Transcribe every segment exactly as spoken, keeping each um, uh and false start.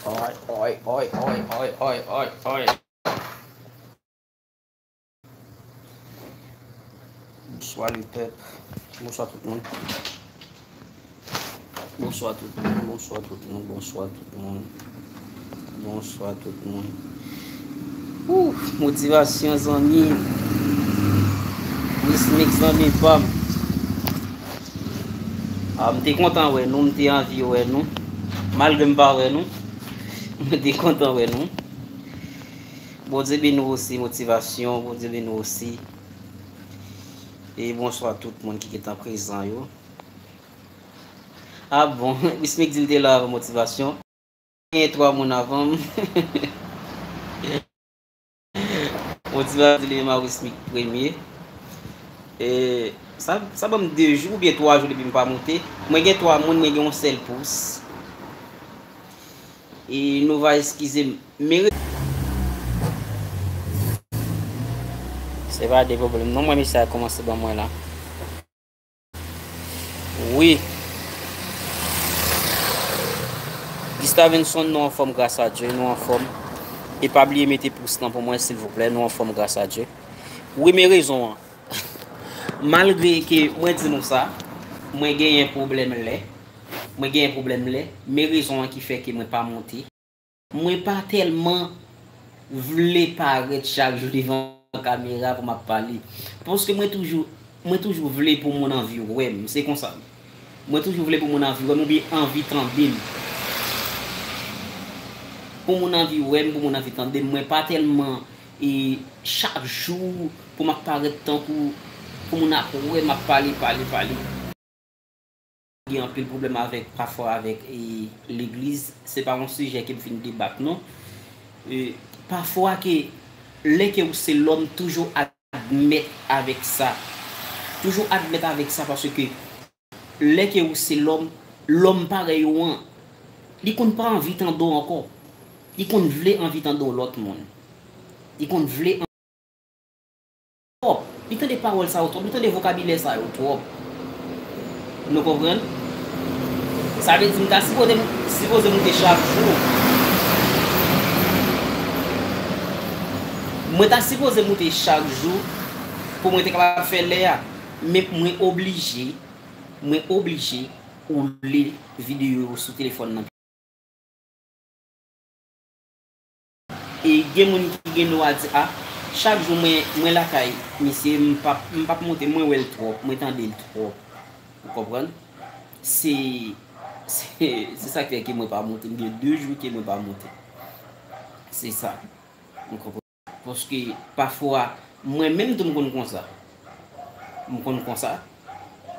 Oy, oy, oy, oy, oy, oy, oy, oy. Bonswa lepèp. Bonswa tout moun. Bonswa tout moun, bonswa tout moun, bonswa tout moun. Bonswa tout moun. Ouf, motivasyon zanmi. Wismik zanmi pa m. Ah, m te kontan wè nou, m te anvi wè nou. Malgre m pa wè nou, mwen te kontan wè nou. Bondye beni w osi, motivasyon, Bondye beni w osi. E bonswa tout moun ki gentan prezan yo. Ah bon, Wismik di l te la avan motivasyon. Gen twa moun avan m. Motivasyon di li menm a Wismik premye. E sa, sa ban m de jou oubyen twa jou depi m pa monte. Mwen gen twa moun, mwen gen yon sèl pous. E nou va eskize m. Men re- Se pa de pwoblèm non, mwen mesaj kòmanse ban mwen la. Wi. Gustavenson, nou anfòm gras a Dye, nou anfòm. E pa bliye mete pous lan pou mwen silvouplè, nou anfòm gras a Dye. Wi, men rezon an. Malgre ke mwen di nou sa, mwen genyen pwoblèm lè, mwen genyen pwoblèm lè, men rezon an ki fè ke mwen pa monte. Mwen pa tèlman vle parèt chak jou devan kamera pou m ap pale. Paske mwen toujou, mwen toujou vle pou moun anvi wè m. Se konsa. Mwen toujou vle pou moun anvi wè m oubyen anvi tande m. Pou moun anvi wè m, pou moun anvi tande m. Mwen pa tèlman, e, chak jou pou m ap parèt tankou pou moun ap wè m ap pale, pale, pale. Gen anpil pwoblèm avèk, pafwa avèk, e, legliz. Se pa yon sijè ke m fin debat non. E, pafwa ke lè ke ou se lòm, toujou admèt avèk sa. Toujou admèt avèk sa paske lè ke ou se lòm, lòm parèy ou an, li konn pa anvi tande w ankò. Li konn vle anvi tande yon lòt moun. Li konn vle twòp. Li tande pawòl sa yo twòp, li tande vokabilè sa yo twòp. Nou konprann? Sa vle di m ta sipoze, sipoze moute chak jou. Mwen ta sipoze moute chak jou pou mwen te kapab fè lè a. Men mwen oblije, mwen oblije woule videyo yo sou telefòn nan. E gen moun ki gen dwa di, "A, chak jou mwen, mwen lakay misye, m p ap, m p ap monte, mwen wè l twòp, mwen tande l twòp." Ou konprann? Se, se, se sa k fè ke mwen pa monte. M gen de jou ke mwen pa monte. Se sa. Ou konprann? Paske pafwa, mwen menm tou m konn konsa. M konn konsa.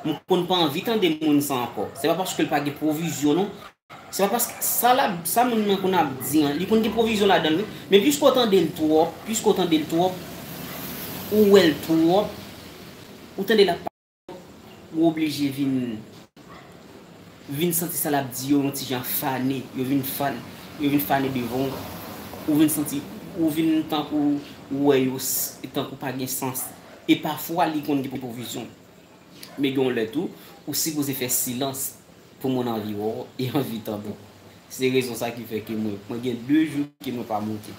M konn pa anvi tande moun sa ankò. Se pa paske l pa gen pwovizyon non. Se pa paske sa la, sa moun nan konn ap di an, li konn gen pwovizyon ladan l wi. Men piske w tande l twòp, piske w tande l twòp, ou wè l twòp, ou tande l ap ou oblije vin, vin santi sa l ap di yo yon ti jan fane, yo vin fan, yo vin fane devan w, ou vin santi, ou vin tankou ou wè yo s-, tankou pa gen sans. E pafwa li konn gen pwovizyon. Men gen yon lè tou, ou sipoze fè silans pou moun anvi wè w e anvi tande w. Se rezon sa ki fè ke mwen, mwen gen de jou ke mwen pa monte.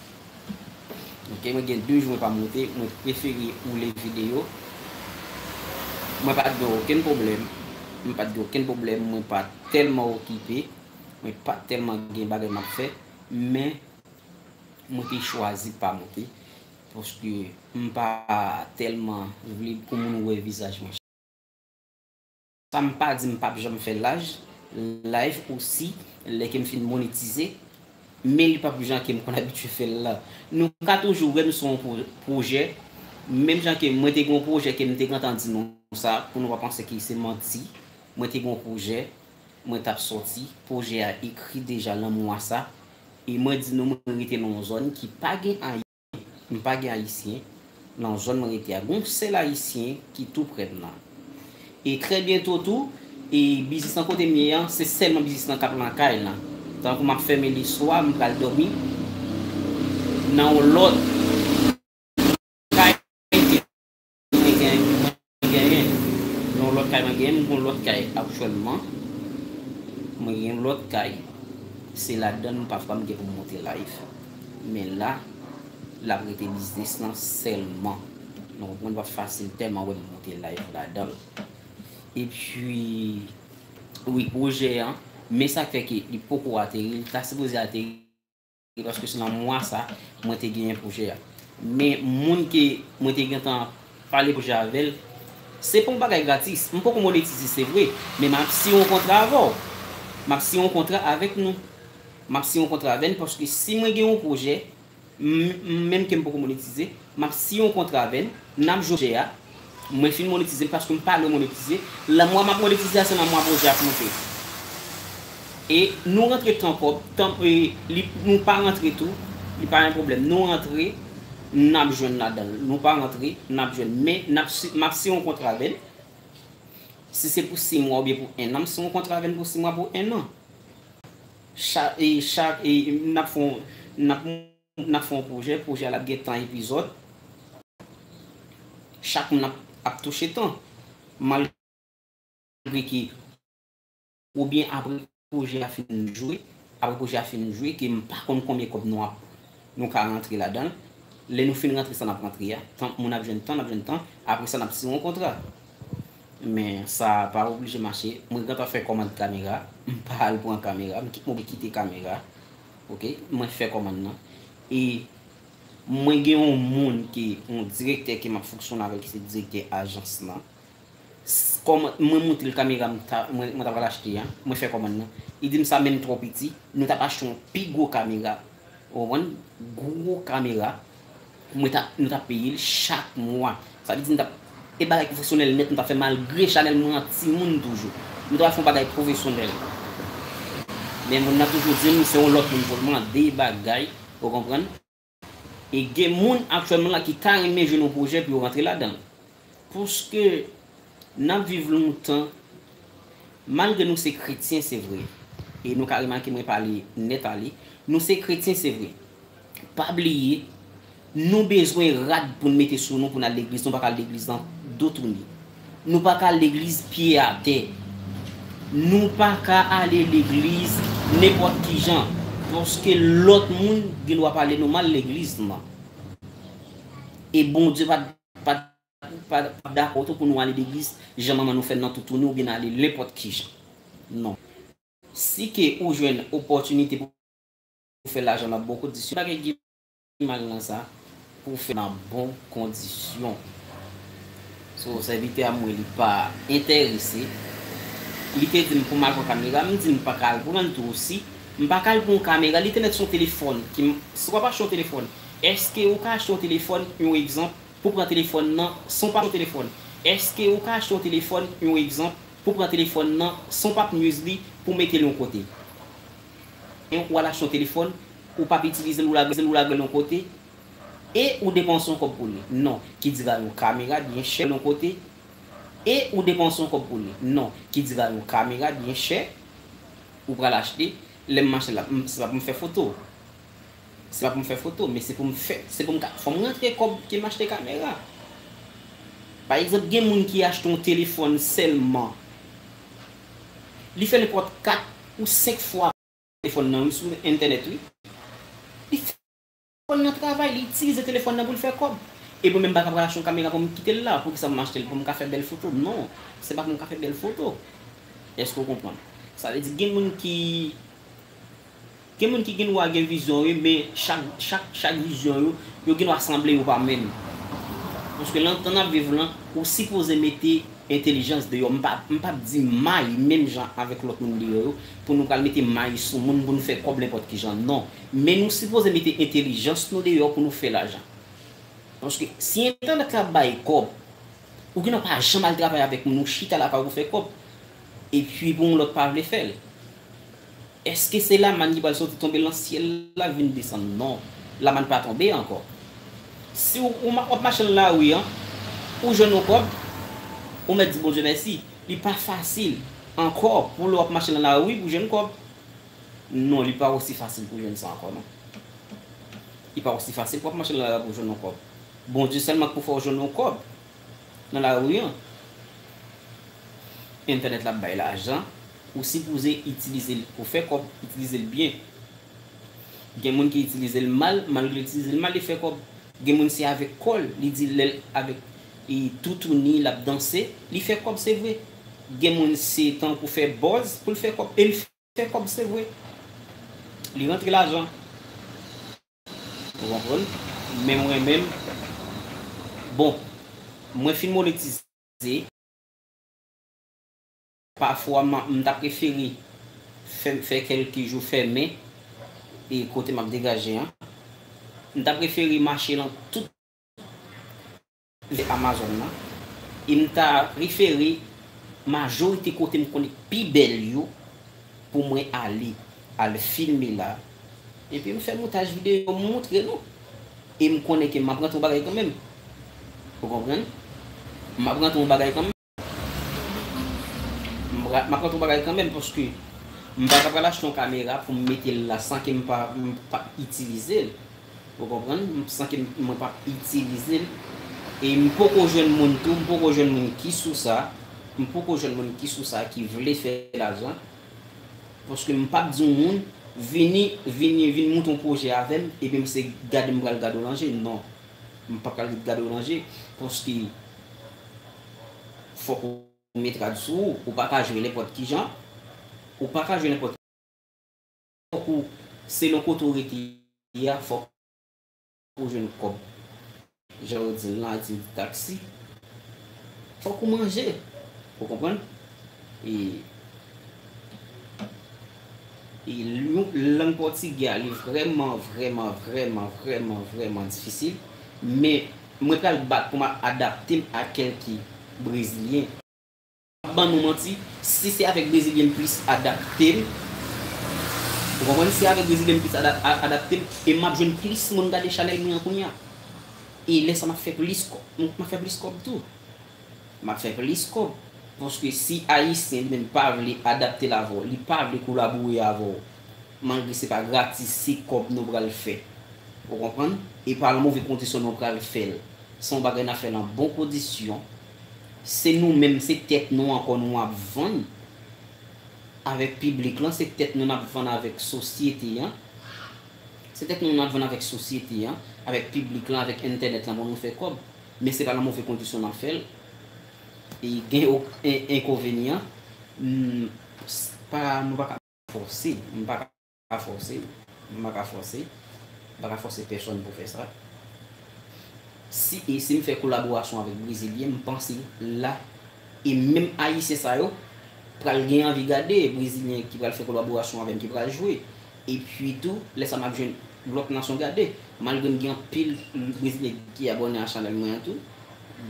Oke, mwen gen de jou mwen pa monte, mwen prefere woule videyo. Mwen pa t gen okenn pwoblèm. Mwen pa t gen okenn pwoblèm, mwen pa tèlman okipe. Mwen pa tèlman gen bagay m ap fè. Men, mwen te chwazi pa monte. Paske m pa tèlman vle pou moun wè vizaj mwen. Sa m pa di m p ap janm fè laj, live osi, lè ke m fin monetize, men li p ap jan ke m konn abitye fè l la. Nou ka toujou wè m sou yon pwo-, pwojè, menm jan ke mwen te gen yon pwojè ke m te gentan di nou sa, pou nou pa panse ke se manti. Mwen te gen yon pwojè, mwen t ap sòti, pwojè a ekri deja nan mwa sa, e mwen di nou mwen rete nan yon zòn ki pa gen anyen. M pa gen ayisyen nan zòn mwen rete a. Gon sèl ayisyen ki tou prè m nan. E trè byento tou, e biznis lan kote m ye an, se sèlman biznis lan k ap lakay la. Tankou m ap fèmen leswa, m pral dòmi nan yon lòt kay ke mwen gen-, mwen genyen. Nan yon lòt kay mwen genyen, m gen yon lòt kay aktyèlman. Mwen gen yon lòt kay. Se ladan l m pafwa m gen pou m monte live. Men la, l ap rete biznis lan sèlman. Nou konprann, l p ap fasil tèlman wè m monte live ladan l. Epi, wi, pwojè an, men sa k fè ke li poko ateri, li ta sipoze ateri, paske se nan mwa sa, mwen te genyen pwojè a. Men moun ke mwen te gentan pale pwojè avè l, se pa yon bagay gratis. M poko monetize, se vre, men m ap siyen yon kontra avè w. M ap siyen yon kontra avèk nou. M ap siyen yon kontra avè n, paske si mwen gen yon pwojè, M, m, menm ke m poko monetize, m ap siyen yon kontra avè n, n ap jwe jè a. Mwen fin monetize l paske m pa lwen monetize. Nan mwa m ap monetize a, se nan mwa pwojè a ap monte. E nou rantre tan kòb, tan, e, li, nou pa rantre tou, li pa yon pwoblèm. Nou rantre, n ap jwenn ladan l. Nou pa rantre, n ap jwenn. Men, n ap si-, m ap siyen yon kontra avè n. Si se pou sis mwa oubyen pou en an, m siyen yon kontra avè n pou sis mwa, pou en an. Chak, e, chak, e, n ap fè yon, n ap n ap fè yon pwojè, pwojè a l ap gen tan epizòd. Chak moun ap, ap touche tan. Malgre ke, oubyen apre pwojè a fin jwe, apre pwojè a fin jwe, ke m pa konn konbyen kòb nou ap, nou ka rantre ladan l. Lè nou fin rantre sa n ap rantre a, tan, moun ap jwenn tan, n ap jwenn tan, apre sa n ap siyen yon kontra. Men sa pa oblije mache. Mwen gentan fè kòmand kamera, m pa al pran kamera, m ki-, mwen kite kamera. Oke, mwen fè kòmann nan. E mwen gen yon moun ki, yon direktè ke m ap fonksyone avè l, ki se direktè ajans lan. S-, kòman, mwen montre l kamera m ta, mwen, mwen ta pral achte a, mwen fè kòmann nan. Li di m sa menm twò piti, nou t ap achte yon pi gwo kamera. Ou konprann? Gwo kamera. Mwen t ap, nou t ap peye l chak mwa. Sa vle di nou t ap, e bagay pwofesyonèl nèt, nou t ap fè malgre chanèl mwen an timoun toujou. Nou t ap fè yon bagay pwofesyonèl. Men moun nan toujou di m se yon lòt moun pou l mande bagay, ou konprann? E gen moun aktyèlman la ki ta renmen jwenn yon pwojè pou yo rantre ladan l. Paske n ap viv lontan, malgre nou se kretyen, se vre. E nou ka remake mwen pale nèt ale. Nou se kretyen, se vre. Pa bliye, nou bezwen rad pou n mete sou nou pou n al legliz. Nou pa ka al legliz nan do touni. Nou pa ka al legliz pye atè. Nou pa ka ale legliz nenpòt ki jan. Paske lòt moun gen dwa pale nou mal legliz nan. E Bondye pa, pa, pa, pa dakò tou pou nou ale legliz jan manman nou fè n nan toutouni oubyen n ale nenpòt ki jan. Non. Si ke ou jwenn opòtinite pou fè lajan nan bon kondisyon, pa gen mal nan sa pou fè nan bon kondisyon. So, sèvitè a mwen li pa enterese. Li te di m pou m al pran kamera, m di m pa ka al pran l tou osi. M pa ka al pran yon kamera, li te mèt se yon telefòn. Ki m, si w ap achte yon telefòn, èske ou ka achte yon telefòn, yon egzanp, pou pran telefòn nan, san w pa yon telefòn? Èske ou ka achte yon telefòn, yon egzanp, pou pran telefòn nan, san w p ap use li, pou mete l yon kote? Ou al achte yon telefòn, ou p ap itilize l, ou lage l, ou lage l yon kote, e ou depanse yon kòb pou li. Non, ki dira yon kamera byen chè yon kote, e ou depanse yon kòb pou li. Non, ki dira yon kamera byen chè, ou pral achte, lè m mache la, m, se pa pou m fè foto. Se pa pou m fè foto, men se pou m fè, se pou m ka, fò m rantre kòb ke m achte kamera. Pa egzanp, gen moun ki achte yon telefòn sèlman. Li fè nenpòt kat ou senk fwa telefòn nan, wi, sou entènèt, wi. Li fè telefòn nan travay, li itilize telefòn nan pou l fè kòb. E mwen menm, m pa ka pral achte yon kamera pou m kite l la. Poukisa m achte l? Pou m ka fè bèl foto? Non, se pa pou m ka fè bèl foto. Èske w konprann? Sa vle di, gen moun ki Gen moun ki gen dwa gen vizyon, wi, men chak, chak, chak vizyon yo, yo gen dwa sanble yo pa menm. Paske nan tan n ap viv lan, ou sipoze mete entèlijans deyò. M pa, m p ap di may menm jan avèk lòt moun deyò yo, pou nou pral mete may sou moun pou nou fè kòb nenpòt ki jan. Non. Men nou sipoze mete entèlijans nou deyò pou nou fè lajan. Paske si entènèt la bay kòb, ou gen dwa pa janm al travay avèk moun, ou chita lakay ou fè kòb. Epi pou yon lòt pa vle fè l. Èske se lamàn ki pral soti tonbe nan syèl la vin desann? Non, lamàn pa tonbe ankò. Si w, w ma-, w ap mache nan lari an, ou jwenn yon kòb, ou mèt di Bondye mèsi. Li pa fasil ankò pou lè w ap mache nan lari pou jwenn kòb. Non, li pa osi fasil pou jwenn sa ankò, non. Li pa osi fasil pou w ap mache nan lari pou jwenn yon kòb. Bondye sèlman k pou fè w jwenn yon kòb nan lari an. Entènèt la ap bay lajan, ou sipoze itilize l pou fè kòb, itilize l byen. Gen moun ki itilize l mal, malgre l itilize l mal, li fè kòb. Gen moun se avèk kò l, li di lè l avèk e toutouni, l ap danse, li fè kòb, se vre. Gen moun se tankou fè buzz pou l fè kòb, e l fè kòb, se vre. Li rantre lajan. Ou konprann? Men mwen menm, bon, mwen fin monetize. Pafwa, m, m ta prefere fè, fè kèlke jou fèmen e kote m ap degaje an. M ta prefere mache nan tout vè Amazon nan. E m ta prefere majorite kote m konnen k pi bèl yo pou mwen ale, al filme la. Epi m fè montaj videyo, m montre nou. E m konnen ke m ap rantre yon bagay kanmenm. Ou konprann? M ap rantre yon bagay kanmenm. M ra-, m ap rantre yon bagay kanmenm, paske m pa ka pral achte yon kamera pou m mete l la san ke m pa, m pa itilize l. Ou konprann? San ke m, mwen pa itilize l. E m poko jwenn moun tou, m poko jwenn moun ki sou sa. M poko jwenn moun ki sou sa, ki vle fè lajan. Paske m p ap di yon moun, vini, vini, vin monte yon pwojè avè m, epi m se gade m pral gade w nan je. Non. M p ap pral gade w nan je. Paske fòk ou met rad sou ou. Ou pa ka jwe nenpòt ki jan. Ou pa ka jwe nenpòt. Fòk ou, selon kote ou rete a, fòk ou jwenn kòb. Jan yo di l nan Ayiti, yo di taksi. Fòk ou manje. Ou konprann? E, e yon lang pòtigè a, li vrèman, vrèman, vrèman, vrèman, vrèman difisil. Men, mwen pral bat pou m adapte m a kèlke brezilyen. M p ap ban nou manti, si se avèk brezilyen m plis adapte m, ou konprann, se avèk brezilyen m plis ada-, a-, adapte m, e m ap jwenn plis moun gade chanèl mwen an kounye a. E lè sa m ap fè plis kòb, m ap fè plis kòb tou. M ap fè plis kòb. Paske si ayisyen li menm pa vle adapte l avè w, li pa vle kolabore avè w, malgre se pa gratis, se kòb nou pral fè. Ou konprann? E pa nan move kondisyon nou pral fè l. Se yon bagay n ap fè nan bon kondisyon. Se nou menm, se tèt nou ankò nou ap vann avèk piblik lan, se tèt nou n ap vann avèk sosyete an. Se tèt nou n ap vann avèk sosyete an, avèk piblik lan, avèk entènèt lan pou nou fè kòb. Men se pa nan move kondisyon n ap fè l. E gen o-, en-, enkonvenyan, n-, s-, pa, nou pa ka fòse, m pa ka fòse, m pa ka fòse, m pa ka fòse pèsonn pou fè sa. Si, e si m fè kolaborasyon avèk brezilyen, m panse la, e menm ayisyen sa yo pral gen anvi gade brezilyen ki pral fè kolaborasyon avè m, ki pral jwe. Epi tou, lè sa m ap jwenn lòt nasyon gade. Malgre m gen anpil brezilyen ki abòne a chanèl mwen an tou.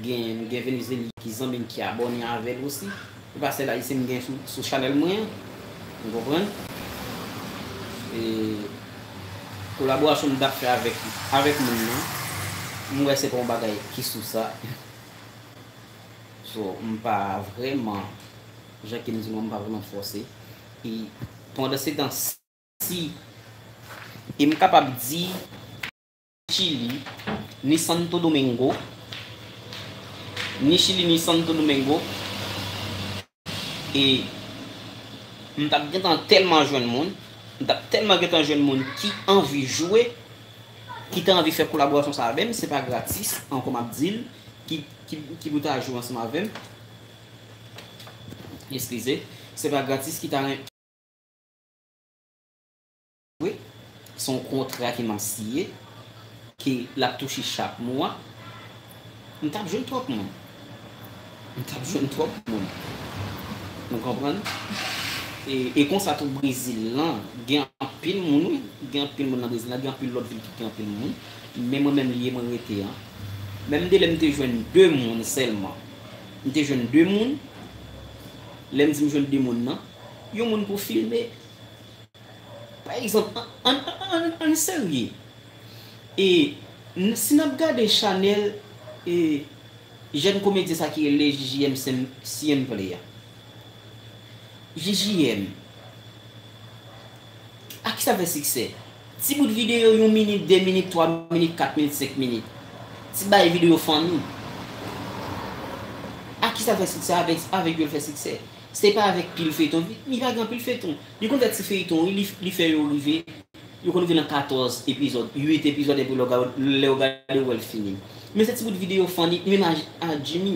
Gen, m gen Venezyelyen ki zanmi m ki abòne avè l osi. Se pa sèl ayisyen m gen sou, sou chanèl mwen an. Ou konprann? E kolaborasyon m t ap fè avèk, avèk moun nan, m wè se pa yon bagay ki sou sa. So, m pa vrèman, jan ke m di nou, m pa vrèman fòse. E pandan se tan, si, e m kapab di, Chili, ni Santo Domingo, ni Chili, ni Santo Domingo, e m t ap gentan tèlman jwenn moun, m t ap tèlman gentan jwenn moun ki anvi jwe, ki ta anvi fè kolaborasyon sa avè m, se pa gratis, ankò m ap di l, ki, ki, ki pou ta jwe ansanm avè m. Eskize, se pa gratis ki ta ren-, wi, se yon kontra ke m ap siye, ke l ap touche chak mwa. M t ap jwenn twòp moun. M t ap jwenn twòp moun. Ou konprann? E, e konsa tou Brezil lan, gen anpil moun, wi. Gen anpil moun nan Brezil lan, gen anpil lòt vil ki gen anpil moun. Men mwen menm, lye mwen rete an. Menm de lè m te jwenn de moun sèlman. M te jwenn de moun. Lè m di m jwenn de moun nan, yon moun pou filme. Pa egzanp, ann, ann, ann, ann serye. E n-, si n ap gade chanèl, e, jèn komedyen sa ki rele J J M Sim-, Siemple a. J J M. A kisa l fè siksè? Ti bout videyo yon minit, de minit, twa minit, kat minit, senk minit. Ti bay videyo funny. A kisa l fè siksè? Avèk, avèk yo l fè siksè. Se pa avèk pil feyton. Li pa gen anpil feyton. Li konn fè ti feyton, wi, li, li fè yo rive. Yo konn rive nan katòz epizòd, uit epizòd, epi lè w ga-, lè w gade, w wè l fini. Men se ti bout videyo funny, li menm a, a Jimmy.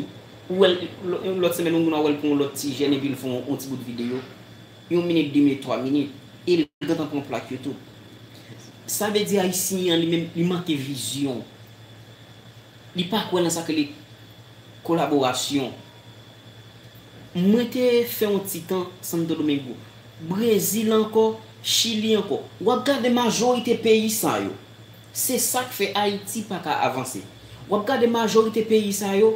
Ou wè l, lò-, lòt semèn, ou wè l pou yon lòt ti jèn, epi l fè yon, yon ti bout videyo. Yon minit, de minit, twa minit. E l gentan pran plak yo tou. Sa vle di Ayisyen an, li menm, li manke vizyon. Li pa kwè nan sa k rele kolaborasyon. Mwen te fè yon ti tan Santo Domingo. Brezil ankò, Chili ankò. W ap gade majorite peyi sa yo. Se sa k fè Ayiti pa ka avanse. W ap gade majorite peyi sa yo,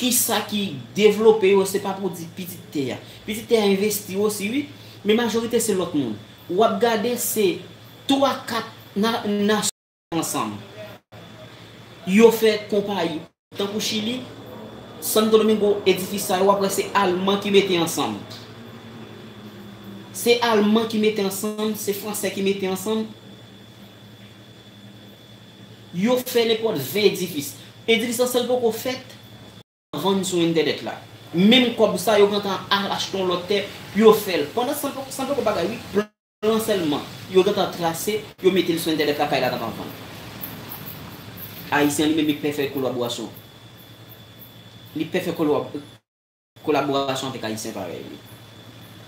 kisa ki devlope yo, se pa pwodui pitit tè a. Pitit tè a envesti osi, wi, men majorite se lòt moun. W ap gade se twa, kat na-, nasyon ansanm. Yo fè konpayi. Tankou Chili, Santo Domingo, edifis sa yo, w ap wè se Alman ki mete ansanm. Se Alman ki mete ansanm, se Fransè ki mete ansanm. Yo fè nenpòt ven edifis. Edifis lan sèl poko fèt, vann sou entènèt la. Menm kòb sa, yo gentan al achte yon lòt tè pou yo fè l. Pandan san poko, san poko bagay, wi, plan sèlman. Yo gentan trase, yo mete l sou entènèt la, kay la gentan vann. Ayisyen an li menm, li pè fè kolaborasyon. Li pè fè kolab-, kolaborasyon avèk Ayisyen parèy li.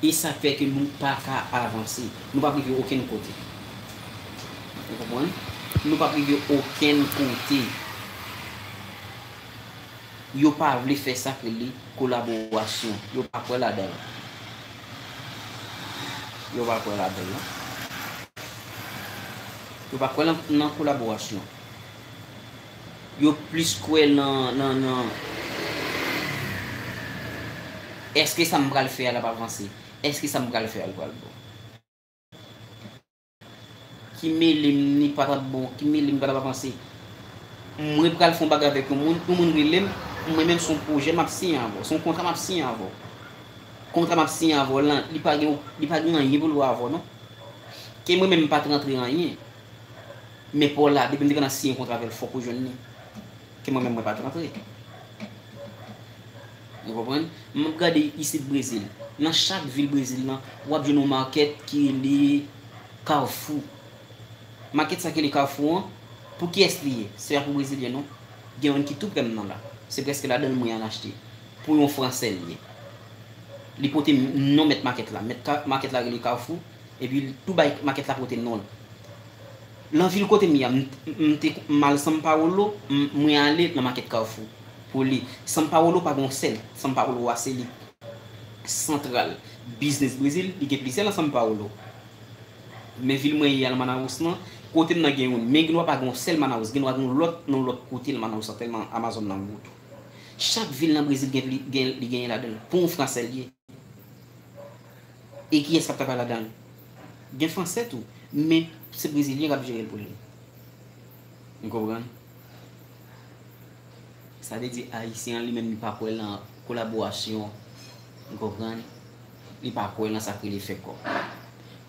E sa fè ke nou pa ka avanse. Nou p ap rive okenn kote. Ou konprann? Nou p ap rive okenn kote. Yo pa vle fè sa k rele kolaborasyon. Yo pa kwè ladan l. Yo pa kwè ladan l, non. Yo pa kwè nan, nan kolaborasyon. Yo plis kwè nan, nan, nan, èske sa m pral fè a l ap avanse? Èske sa m pral fè a l pral bon? Ki mele m, li pa t ap bon, ki mele m, li pa t ap avanse. Mwen pral fè yon bagay avèk yon moun, yon moun rele m, mwen menm se yon pwojè m ap siyen avè w, se yon kontra m ap siyen avè w. Kontra m ap siyen avè w lan, li pa gen, li pa gen anyen pou l wè avè w non. Ke mwen menm m pa t rantre anyen. Men pa w la, depi m te konn ap siyen kontra avè l, fòk ou jwenn li. Ke mwen menm mwen pa t rantre. Ou konprann? M ap gade isit Brezil. Nan chak vil Brezil lan, w ap jwenn yon makèt ki rele Kafou. Makèt sa ki rele Kafou an, pou kiyès li ye? Se pa pou Brezilyen non. Gen youn ki tou prè m nan la. Se prèske ladan l mwen al achte. Pou yon Fransè l ye. Li pote non mèt makèt la. Mèt ka-, makèt la rele Kafou. Epi l tou bay makèt la pote non l. Nan vil kote m ye a, m, m te, m al São Paulo, m, mwen ale nan makèt Kafou pou li. São Paulo pa gen yon sèl, São Paulo a se li santral biznis Brezil, li gen plizyè nan São Paulo. Men vil mwen ye a nan Manaus lan, kote m nan gen youn, men gendwa pa gen yon sèl Manaus, gendwa gen yon lòt nan yon lòt kote nan Manaus lan, tèlman Amazon nan gwo tou. Chak vil nan Brezil gen, gen, li genyen ladan l. Pou yon Fransè l ye. E kiyès k ap travay ladan l? Gen Fransè tou, men se Brezilyen k ap jere l pou li. Ou konprann? Sa vle di Ayisyen an li menm li pa kwè lan kolaborasyon. Ou konprann? Li pa kwè lan sa k rele fè kòb.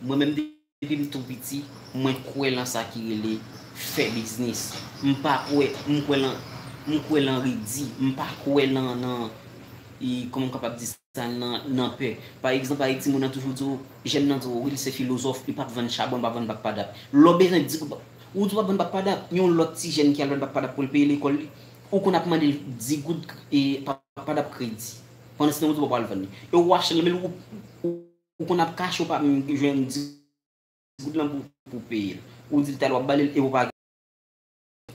Mwen menm depi m tou piti, mwen kwè lan sa ki rele fè biznis. M pa kwè, m kwè lan, m kwè lan redi. M pa kwè lan, nan, e, kòman m kapab di sa, nan, nan pè. Pa egzanp, Ayiti, moun nan toujou di w, jèn nan di w, wi, l se filozòf, li p ap vann chabon, li p ap vann bak padap. Lè w bezwen di, ou di w p ap vann bak padap, yon lòt ti jèn ki al vann bak padap pou l peye lekòl li, ou konn ap mande l di goud, e, bak padap kredi. Pandan se tan, ou di w pa pral vann li. E ou achte l, men ou, ou, ou konn ap kache, ou pa menm jwenn di goud lan pou, pou peye l. Ou di l talè w ap ba li l, e ou pa gen.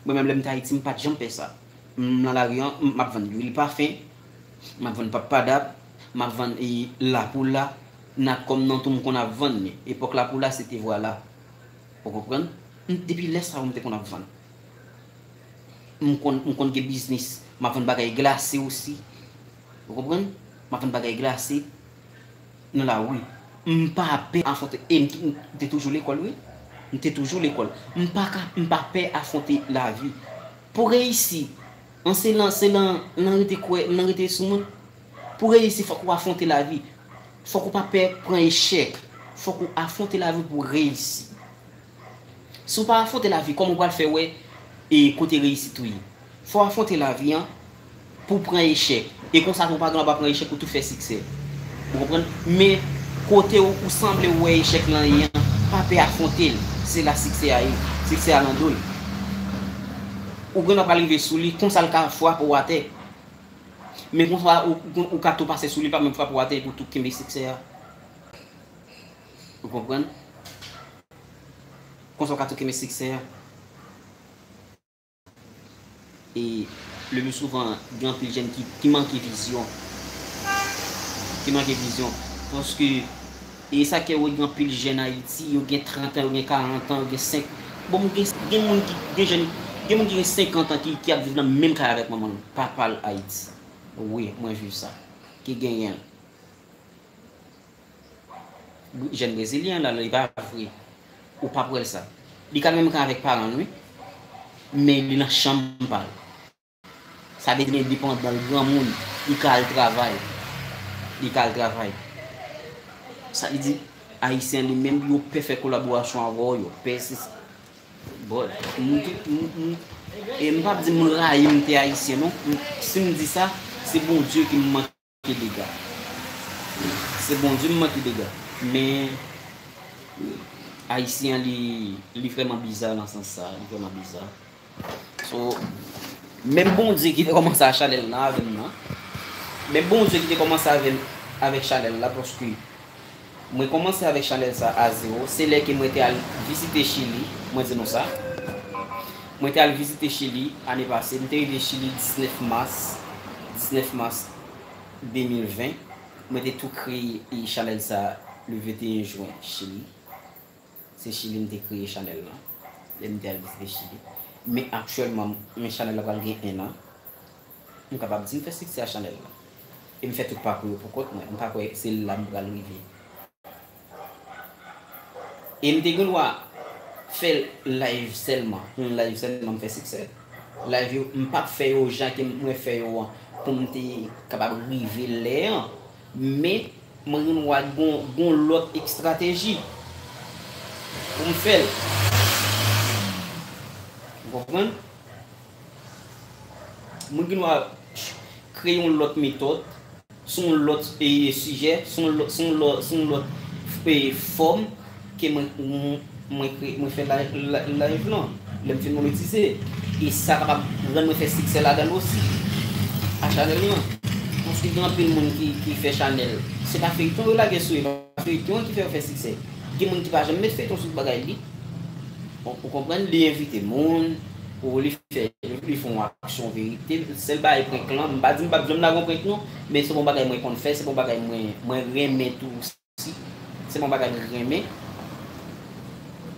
Mwen menm, lè m te Ayiti, m pa t janm pè sa. M nan lari an, m, m ap vann lwil pafen, m ap vann bak padap, m ap vann, e, lapoula, natcom nan tou m konn ap vann li. Epòk lapoula, se te vwala. Ou konprann? M, depi lè sa yo, m te konn ap vann. M konn, m konn gen biznis, m ap vann bagay glase osi. Ou konprann? M ap vann bagay glase nan lari. M pa pè afwonte, e m, m te toujou lekòl, wi. M te toujou lekòl. M pa ka, m pa pè afwonte lavi. Pou reyisi, an se lan, se lan, lan rete kwè, lan rete sou moun. Pou reyisi, fòk ou afwonte lavi. Fòk ou pa pè pran echèk. Fòk ou afwonte lavi pou w reyisi. Si w pa afwonte lavi, kòman w pral fè wè e kote reyisit ou ye? Fò w afwonte lavi an pou w pran echèk. E konsa tou, ou pa gen dwa pa pran echèk pou w tou fè siksè. Ou konprann? Men kote ou, ou sanble wè echèk lan ye an, pa pè afwonte l. Se la siksè a ye. Siksè a nan do l. Ou gen dwa pral rive sou li, konsa l ka frape w atè. Men konsa ou, ou, ou ka tou pase sou li, pa menm frape w atè epi w tou kenbe siksè a. Ou konprann? Konsa w ka tou kenbe siksè a. E le pli souvan, gen anpil jèn ki, ki manke vizyon. Ki manke vizyon. Paske, e sa k fè w wè gen anpil jèn Ayiti, yo gen trant an, yo gen karant an, yo gen senk. Bon, gen, gen moun ki, gen jèn, gen moun ki gen senkant an ki, ki ap viv nan menm kay avèk manman l, papa l Ayiti. Wi, mwen viv sa. Ki genyen l. Jèn brezilyen an la, li pa vre. Ou p ap wè l sa. Li ka menm kan avèk paran l, wi. Men li nan chanm pa l. Sa vle di li endepandan, li granmoun, li ka al travay. Li ka al travay. Sa vle di, Ayisyen li menm, yo pè fè kolaborasyon avè w, yo pè se, bon, m, m, m, e m p ap di m rayi m te Ayisyen, non. M, si m di sa, se Bondye ki m manke dega. Se Bondye m manke dega. Men, Ayisyen an, li, li vrèman biza nan sans sa, li vrèman biza. So, menm Bondye ki te kòmanse a chanèl nan avè m nan, menm Bondye ki te kòmanse avè m, avèk chanèl la, paske mwen kòmanse avèk chanèl sa a zewo, se lè ke mwen te al vizite Chili, mwen di nou sa. Mwen te al vizite Chili ane pase, m te rive Chili diznèf mas, diznèf mas de mil ven. Mwen te tou kreye chanèl sa le venteyen jen Chili. Se Chili m te kreye chanèl lan, lè m te al vizite Chili. Men aktyèlman, men chanèl la pral gen en an. M kapab di m fè siksè a chanèl la. E m fè tout pakou yo pou kont mwen. M pa kwè se la m pral rive. E m te gen dwa fè live sèlman. Yon live sèlman m fè siksè. Live yo, m p ap fè yo jan ke mwen fè yo an pou m te kapab rive lè an. Men, mwen gen dwa gon, gon lòt estrateji pou m fè l. Ou konprann? Mwen gen dwa kreye yon lòt metòd, sou yon lòt, e, sijè, sou yon lòt, sou yon lòt, sou yon lòt, e, fòm ke mwen, mwen, mwen kreye, mwen fè live, live, live lan. Lè m fin monetize. E sa kapab rann mwen fè siksè ladan l osi. A chanèl lan. Paske gen anpil moun ki, ki fè chanèl. Se pa feyton yo lage sou yo, e pa feyton an ki fè yo fè siksè. Gen moun ki pa janm met feyton sou bagay li. Bon, ou konprann, li envite moun, ou li fè, li fè yon aksyon verite. Sèl bagay prank lan, m pa di m p ap janm lage yon prank non, men se yon bagay mwen konn fè, se yon bagay mwen, mwen renmen tou osi. Se yon bagay mwen renmen.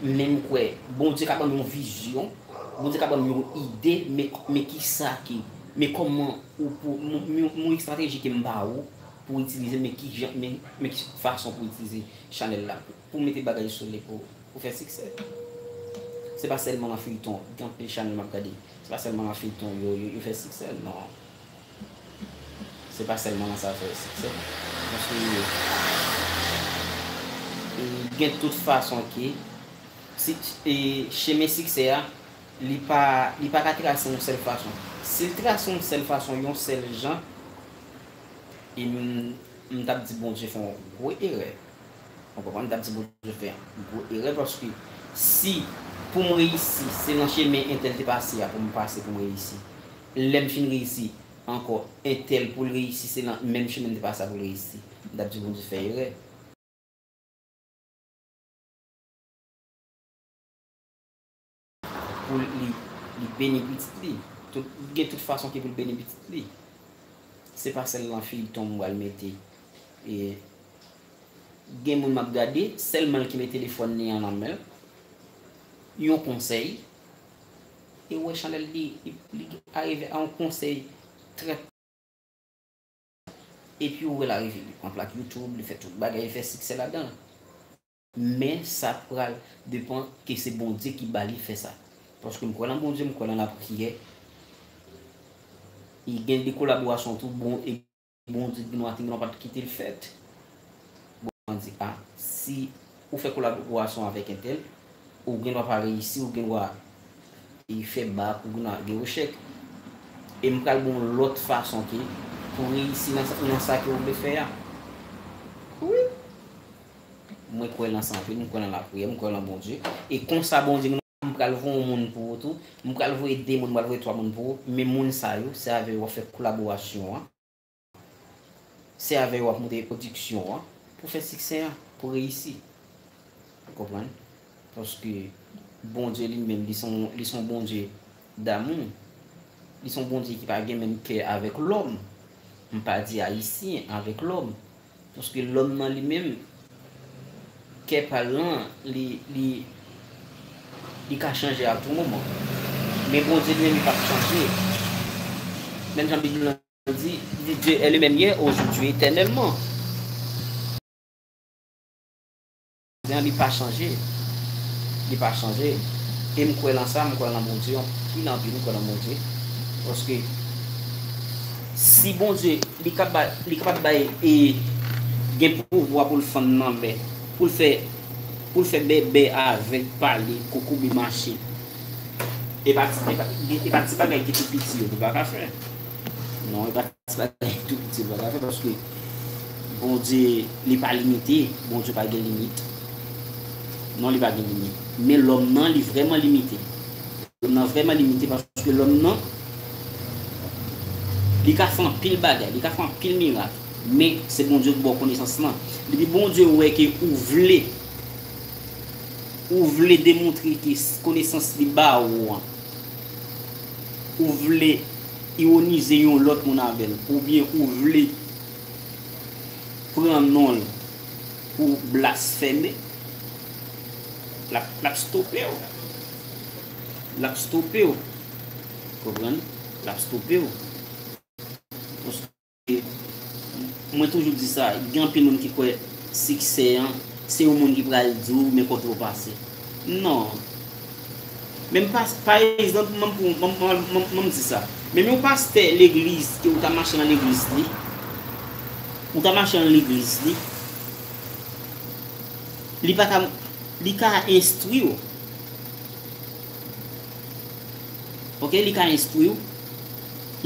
Men m kwè, Bondye ka ban m yon vizyon, Bondye ka ban m yon ide, men, men kisa ki, men kòman ou pou, m, m, m, yon estrateji ke m ba ou pou itilize, men ki jan, men, men ki fason pou itilize chanèl la, pou, pou mete bagay sou li pou, pou fè siksè. Se pa sèlman nan feyton, gen anpil chanèl m ap gade. Se pa sèlman nan feyton yo, yo, yo fè siksè, non. Se pa sèlman nan sa fè siksè. Paske, e, gen tout fason ke, si, e, chemen siksè a, li pa, li pa ka trase yon sèl fason. Si l trase yon sèl fason, yon sèl jan, e m, m t ap di Bondye fè yon gwo erè. Ou konprann? M t ap di Bondye fè yon gwo erè, paske si pou m reyisi, se nan chemen entèl te pase a pou m pase pou m reyisi. Lè m fin reyisi, ankò, entèl pou l reyisi, se nan menm chemen m te pase a pou l reyisi. M t ap di Bondye fè erè. Pou li, li beni pitit li. Tout, gen tout fason ki pou l beni pitit li. Se pa sèl nan feyton m pral mete. E gen moun m ap gade, sèl moun ki met telefòn li an nan men l. Yon konsèy. E w wè chanèl li, li, li arive a yon konsèy trè Epi ou wè l arive, li pran plak YouTube, li fè tout bagay, li fè siksè ladan l. Men sa pral depann ke se Bondye ki ba li fè sa. Paske m kwè nan Bondye, m kwè nan lapriyè. E gen de kolaborasyon tou bon, e Bondye gen dwa, te gen dwa pa t kite l fèt. an di, a, si ou fè kolaborasyon avèk entèl, ou gen dwa pa reyisi, ou gen dwa e fè bak, ou gen dwa gen echèk. E m pral ba w yon lòt fason ke pou reyisi nan sa, nan sa ke w vle fè a. Wi. Mwen kwè nan sa anpil, m kwè nan lapriyè, m kwè nan Bondye. E konsa Bondye, m pral voye yon moun pou ou tou. M pral voye de moun, m pral voye twa moun pou ou. Men moun sa yo, se avè yo w ap fè kolaborasyon an. Se avè yo w ap monte pwodiksyon an pou fè siksè an, pou reyisi. Ou konprann? Paske Bondye li menm, li se yon, li se yon Bondye damou. Li se yon Bondye ki pa gen menm kè avèk lòm. M pa di ayisyen, avèk lòm. Paske lòm nan li menm, kè pa l lan, li, li, li ka chanje a tou moman. Men Bondye li menm, li p ap chanje. Menm jan Bib lan di, li di, Dieu est le même hier, aujourd'hui, éternellement. Li pa chanje. Li pa chanje. E m kwè lan sa, m kwè lan Bondye, anpil, anpil, m kwè lan Bondye. Paske si Bondye, li ka bay, li kapab bay, e gen pouvwa pou l fann lanmè, pou l fè, pou l fè bèbè avèg pale, kokobe mache. E pa ti, e pa, e pa ti bagay ki tou piti yo, li pa ka fè. Non, e pa ti bagay tou piti, li pa ka fè, paske Bondye, li pa limite, Bondye pa gen limit. Non, li pa gen limit. Men lòm nan, li vrèman limite. Lòm nan vrèman limite, paske lòm nan, li ka fè anpil bagay, li ka fè anpil mirak. Men, se Bondye ki ba w konesans lan. Depi Bondye wè ke ou vle, ou vle demontre ke s-, konesans li ba ou an, ou vle ironize yon lòt moun avè l, oubyen ou vle pran non l pou blasfeme, l ap, l ap stope w. L ap stope w. Konprann? L ap stope w. Paske mwen toujou di sa, gen anpil moun ki kwè siksè an, se yon moun ki pral di w men kote w pase. Non. Menm pa, pa egzanp, m ap pran, m ap, m ap, m ap, m ap di sa. Menm yon pastè legliz, ke ou ta mache nan legliz li, ou ta mache nan legliz li, li pa ka, li ka enstwi w. Oke, li ka enstwi w,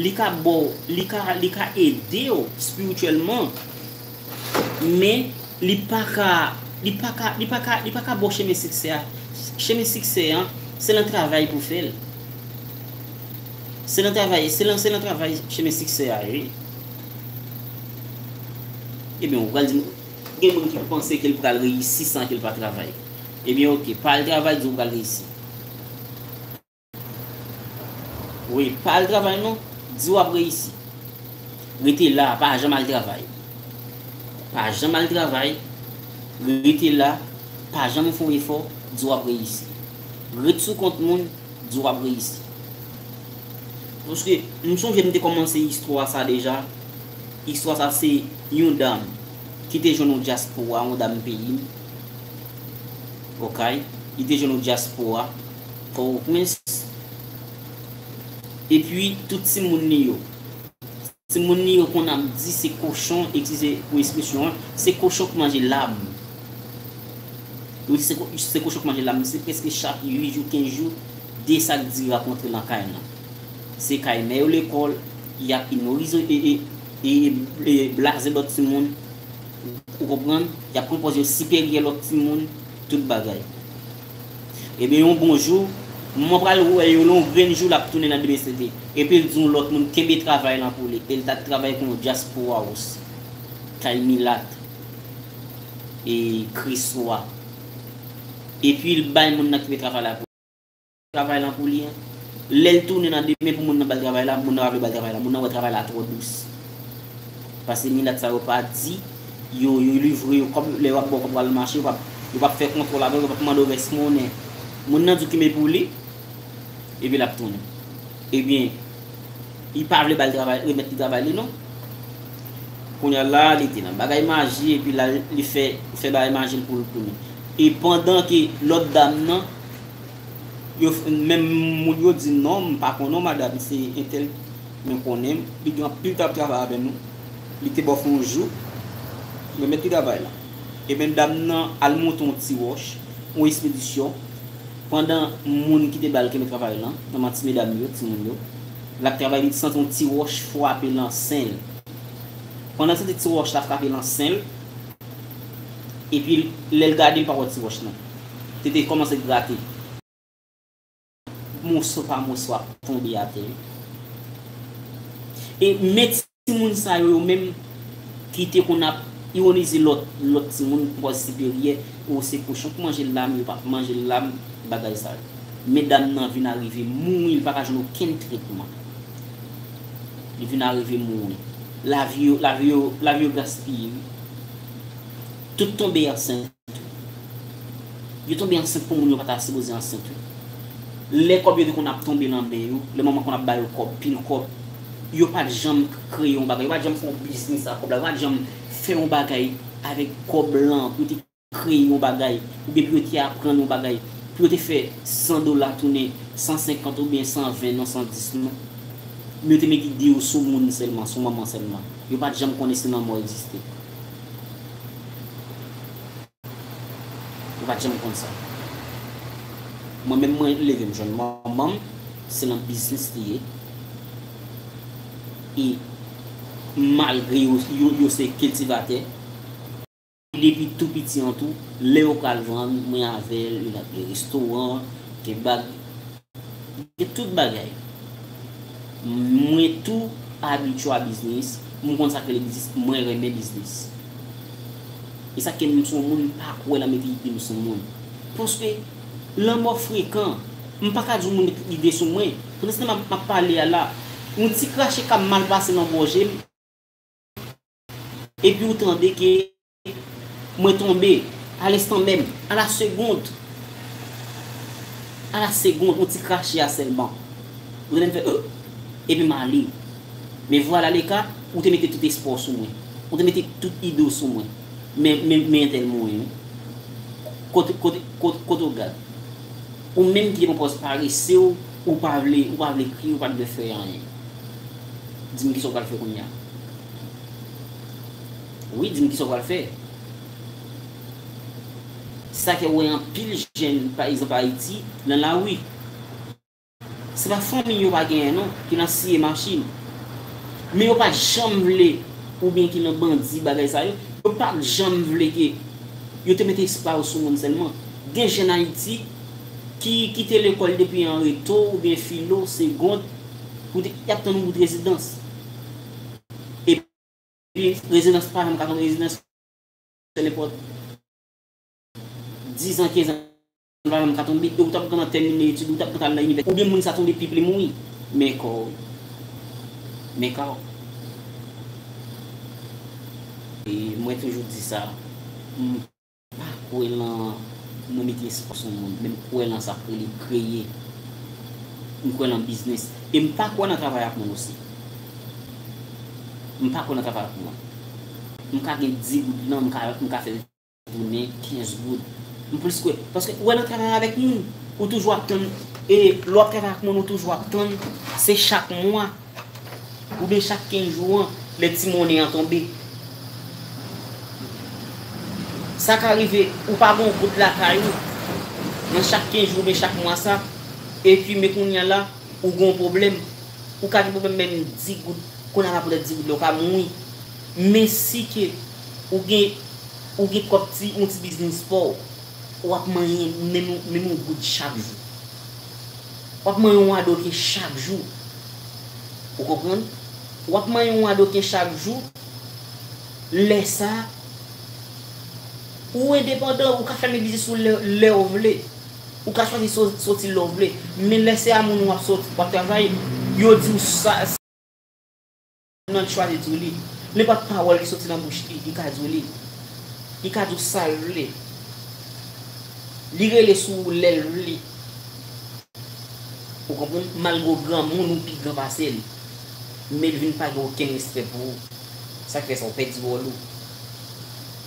li ka ba w, li ka, li ka ede w espirityèlman, men li pa ka, li pa ka, li pa ka, li pa ka ba w chemen siksè a. Chemen siksè an, se nan travay pou fè l. Se nan travay, se nan, se nan travay chemen siksè a ye, wi. Ebyen, ou pral di m, gen moun ki panse ke l pral reyisi san ke l pa travay. Ebyen, oke, pa al travay, di w pral reyisi. Wi, pa al travay non, di w ap reyisi. Rete la, pa janm al travay. Pa janm al travay, rete la, pa janm fè yon efò, di w ap reyisi. Ret sou kont moun, di w ap reyisi. Paske m sonje m te kòmanse istwa sa deja. Istwa sa se yon dam ki te jwenn yon dyaspora, yon dam peyi m. Okay, li te jwenn yon dyaspora, Pòtoprens. Epi tout timoun li yo. Timoun li yo konn ap di se kochon, eskize pou ekspresyon an, se kochon k manje lam. Yo di se ko-, se kochon k manje lam. Se prèske chak uit jou, kenz jou, de sak diri ap rantre nan kay lan. Se kay mè yo lekòl, y ap inorize e, e, e, e blaze lòt timoun. Ou konprann? Y ap pran pòz yo siperyè lòt timoun, tout bagay. Ebyen, yon bon jou, manman pral wè yo, yon grenn jou, l ap tounen nan demen sete. Epi l di yon lòt moun, kenbe travay lan pou li. E l t ap travay pou yon dyaspora ous, kay milat, e kreswa. Epi l bay moun nan kenbe travay la pou travay lan pou li an. Lè l tounen nan demen pou moun nan ba l travay la, moun nan pa vle ba l travay la. Moun nan wè travay la twò dous. Paske milat sa yo pa di, yo, yo livre yo kòb, lè yo ap ba w kòb pou al mache, yo p ap, yo p ap fè kontwòl avè w, yo p ap mande w rès monnen. Moun nan di w kenbe pou li, epi l ap tounen. Ebyen, li pa vle ba l travay, remèt li travay li non. Kounye a la, li te nan bagay maji, epi la, li fè, fè bagay maji l pou l tounen. E pandan ke lòt dam nan, yo, menm moun yo di, "Non, m pa konnen w, madanm, se entèl, men konnen m, li gen anpil tan ap travay avè nou. Li te ba w fè yon jou, remèt li travay la." Ebyen, dam nan al monte yon ti wòch, yon espedisyon, pandan moun ki te ba l kenbe travay lan, nan ti medam yo, timoun yo, l ap travay, li santi yon ti wòch frape lan sen l. Pandan l santi ti wòch la frape lan sen l, epi lè l gade, l pa wè ti wòch lan. Tete kòmanse grate. Moso pa moso ap tonbe atè. E men timoun sa yo, yo menm ki te konn ap iwonize lòt, lòt timoun, pou siperyè, o se kochon k manje lam, yo p ap manje lam, bagay sa yo. Men dam nan vin arive mouri, li pa ka jwenn okenn tretman. Li vin arive mouri. Lavi yo, lavi yo, lavi yo gaspiye, wi. Tout tonbe ansent. Yo tonbe ansent pou moun yo pa ta sipoze ansent, wi. Lè kòb yo te konn ap tonbe nan men yo, lè manman konn ap ba yo kòb, pil kòb, yo pa t janm kreye yon bagay, yo pa t janm fè yon biznis ak kòb la, yo pa t janm fè yon bagay avèk kòb lan pou yo te kreye yon bagay, oubyen pou yo te aprann yon bagay, pou yo te fè san dola tounen san senkant oubyen san ven, non, san dis, non. Men yo te met ide yo sou moun sèlman, sou manman sèlman. Yo pa t janm konnen si lanmò egziste. Yo pa t janm konn sa. Mwen menm, mwen leve m jwenn manman m, se nan biznis li ye. E malgre yo, yo, yo se kiltivatè, depi tou piti an tou, lè yo pral vann, mwen avè l, li nan gen restoran, gen bag, gen tout bagay. Mwen tou abitye a biznis, m konn sa k rele biznis, mwen renmen biznis. E sa k fè m se yon moun m pa kwè nan mete ide m sou moun. Paske lanmò frekan, m pa ka di yon moun mete ide sou mwen. Pandan se tan m ap, m ap pale a la, yon ti krache ka mal pase nan gòje m, epi ou tande ke mwen tonbe, a lenstan menm, a la segond, a la segond, yon ti krache a sèlman. Ou tande m fè, euh, epi m ale. Men vwala le ka, ou te mete tout espwa w sou mwen. Ou te mete tout ide w sou mwen. Men, men, men entèl mouri, wi. Kote, kote, kote, kote w gad? Ou menm ki te pran pòz parese w, ou pa vle, ou pa vle kriye, ou pa t vle fè anyen. Di m kisa w pral fè kounye a. Wi, di m kisa w pral fè. Se sa k fè w wè anpil jèn, pa egzanp, Ayiti, nan lari. Se pa fanmi yo pa genyen, non, ki nan siye machin. Men yo pa janm vle, oubyen ki nan bandi, bagay sa yo, yo pa janm vle ke yo te mete espwa yo sou moun sèlman. Gen jèn Ayiti ki kite lekòl depi an reto oubyen filo, segond, pou te, y ap tann yon bout rezidans. Epi rezidans pa janm ka tonbe, rezidans nenpòt diz an, kenz an, pa janm ka tonbe, e ou t ap gentan tèmine etid, ou t ap gentan al nan inivèsite, oubyen moun sa tonbe epi li mouri. Men ka w, wi. Men ka w. E mwen toujou di sa, m pa kwè lan nou mete espwa sou moun, men m kwè lan sa k rele kreye. M kwè lan biznis. E m pa kwè nan travay ak moun osi. M pa kwè nan travay ak moun. M ka gen dis goud lan, m ka, m ka fè l tounen kenz goud. M plis kwè. Paske ou wè nan travay avèk moun, ou toujou ap tann, e lè w ap travay ak moun, ou toujou ap tann, se chak mwa, oubyen chak kenz jou an, lè ti monnen an tonbe. Sa ka rive, ou pa gen yon goud lakay ou, nan chak kenz jou oubyen chak mwa sa, epi men kounye a la, ou gen yon pwoblèm. Ou ka gen pwoblèm menm dis goud, kounye a la poutèt dis goud la, ou ka mouri. Men si ke ou gen, ou gen kòb ti, yon ti biznis pa w, w ap manyen menm, menm yon goud chak jou. W ap manyen yon wadoke chak jou. Ou konprann? W ap manyen yon wadoke chak jou. Lè sa, ou endepandan, ou ka fèmen biznis ou lè, lè w vle. Ou ka chwazi so-, soti lè w vle. Men lè se a moun w ap soti, w ap travay, yo di w sa, nan chwazi di w li. Nenpòt pawòl ki soti nan bouch li, li ka di w li. Li ka di w sa l vle. Li rele sou ou lè l vle. Ou konprann? Malgre w granmoun, ou pi gran pase l. Men l vin pa gen okenn respè pou ou. Sa k fè sa, ou pèdi wòl ou.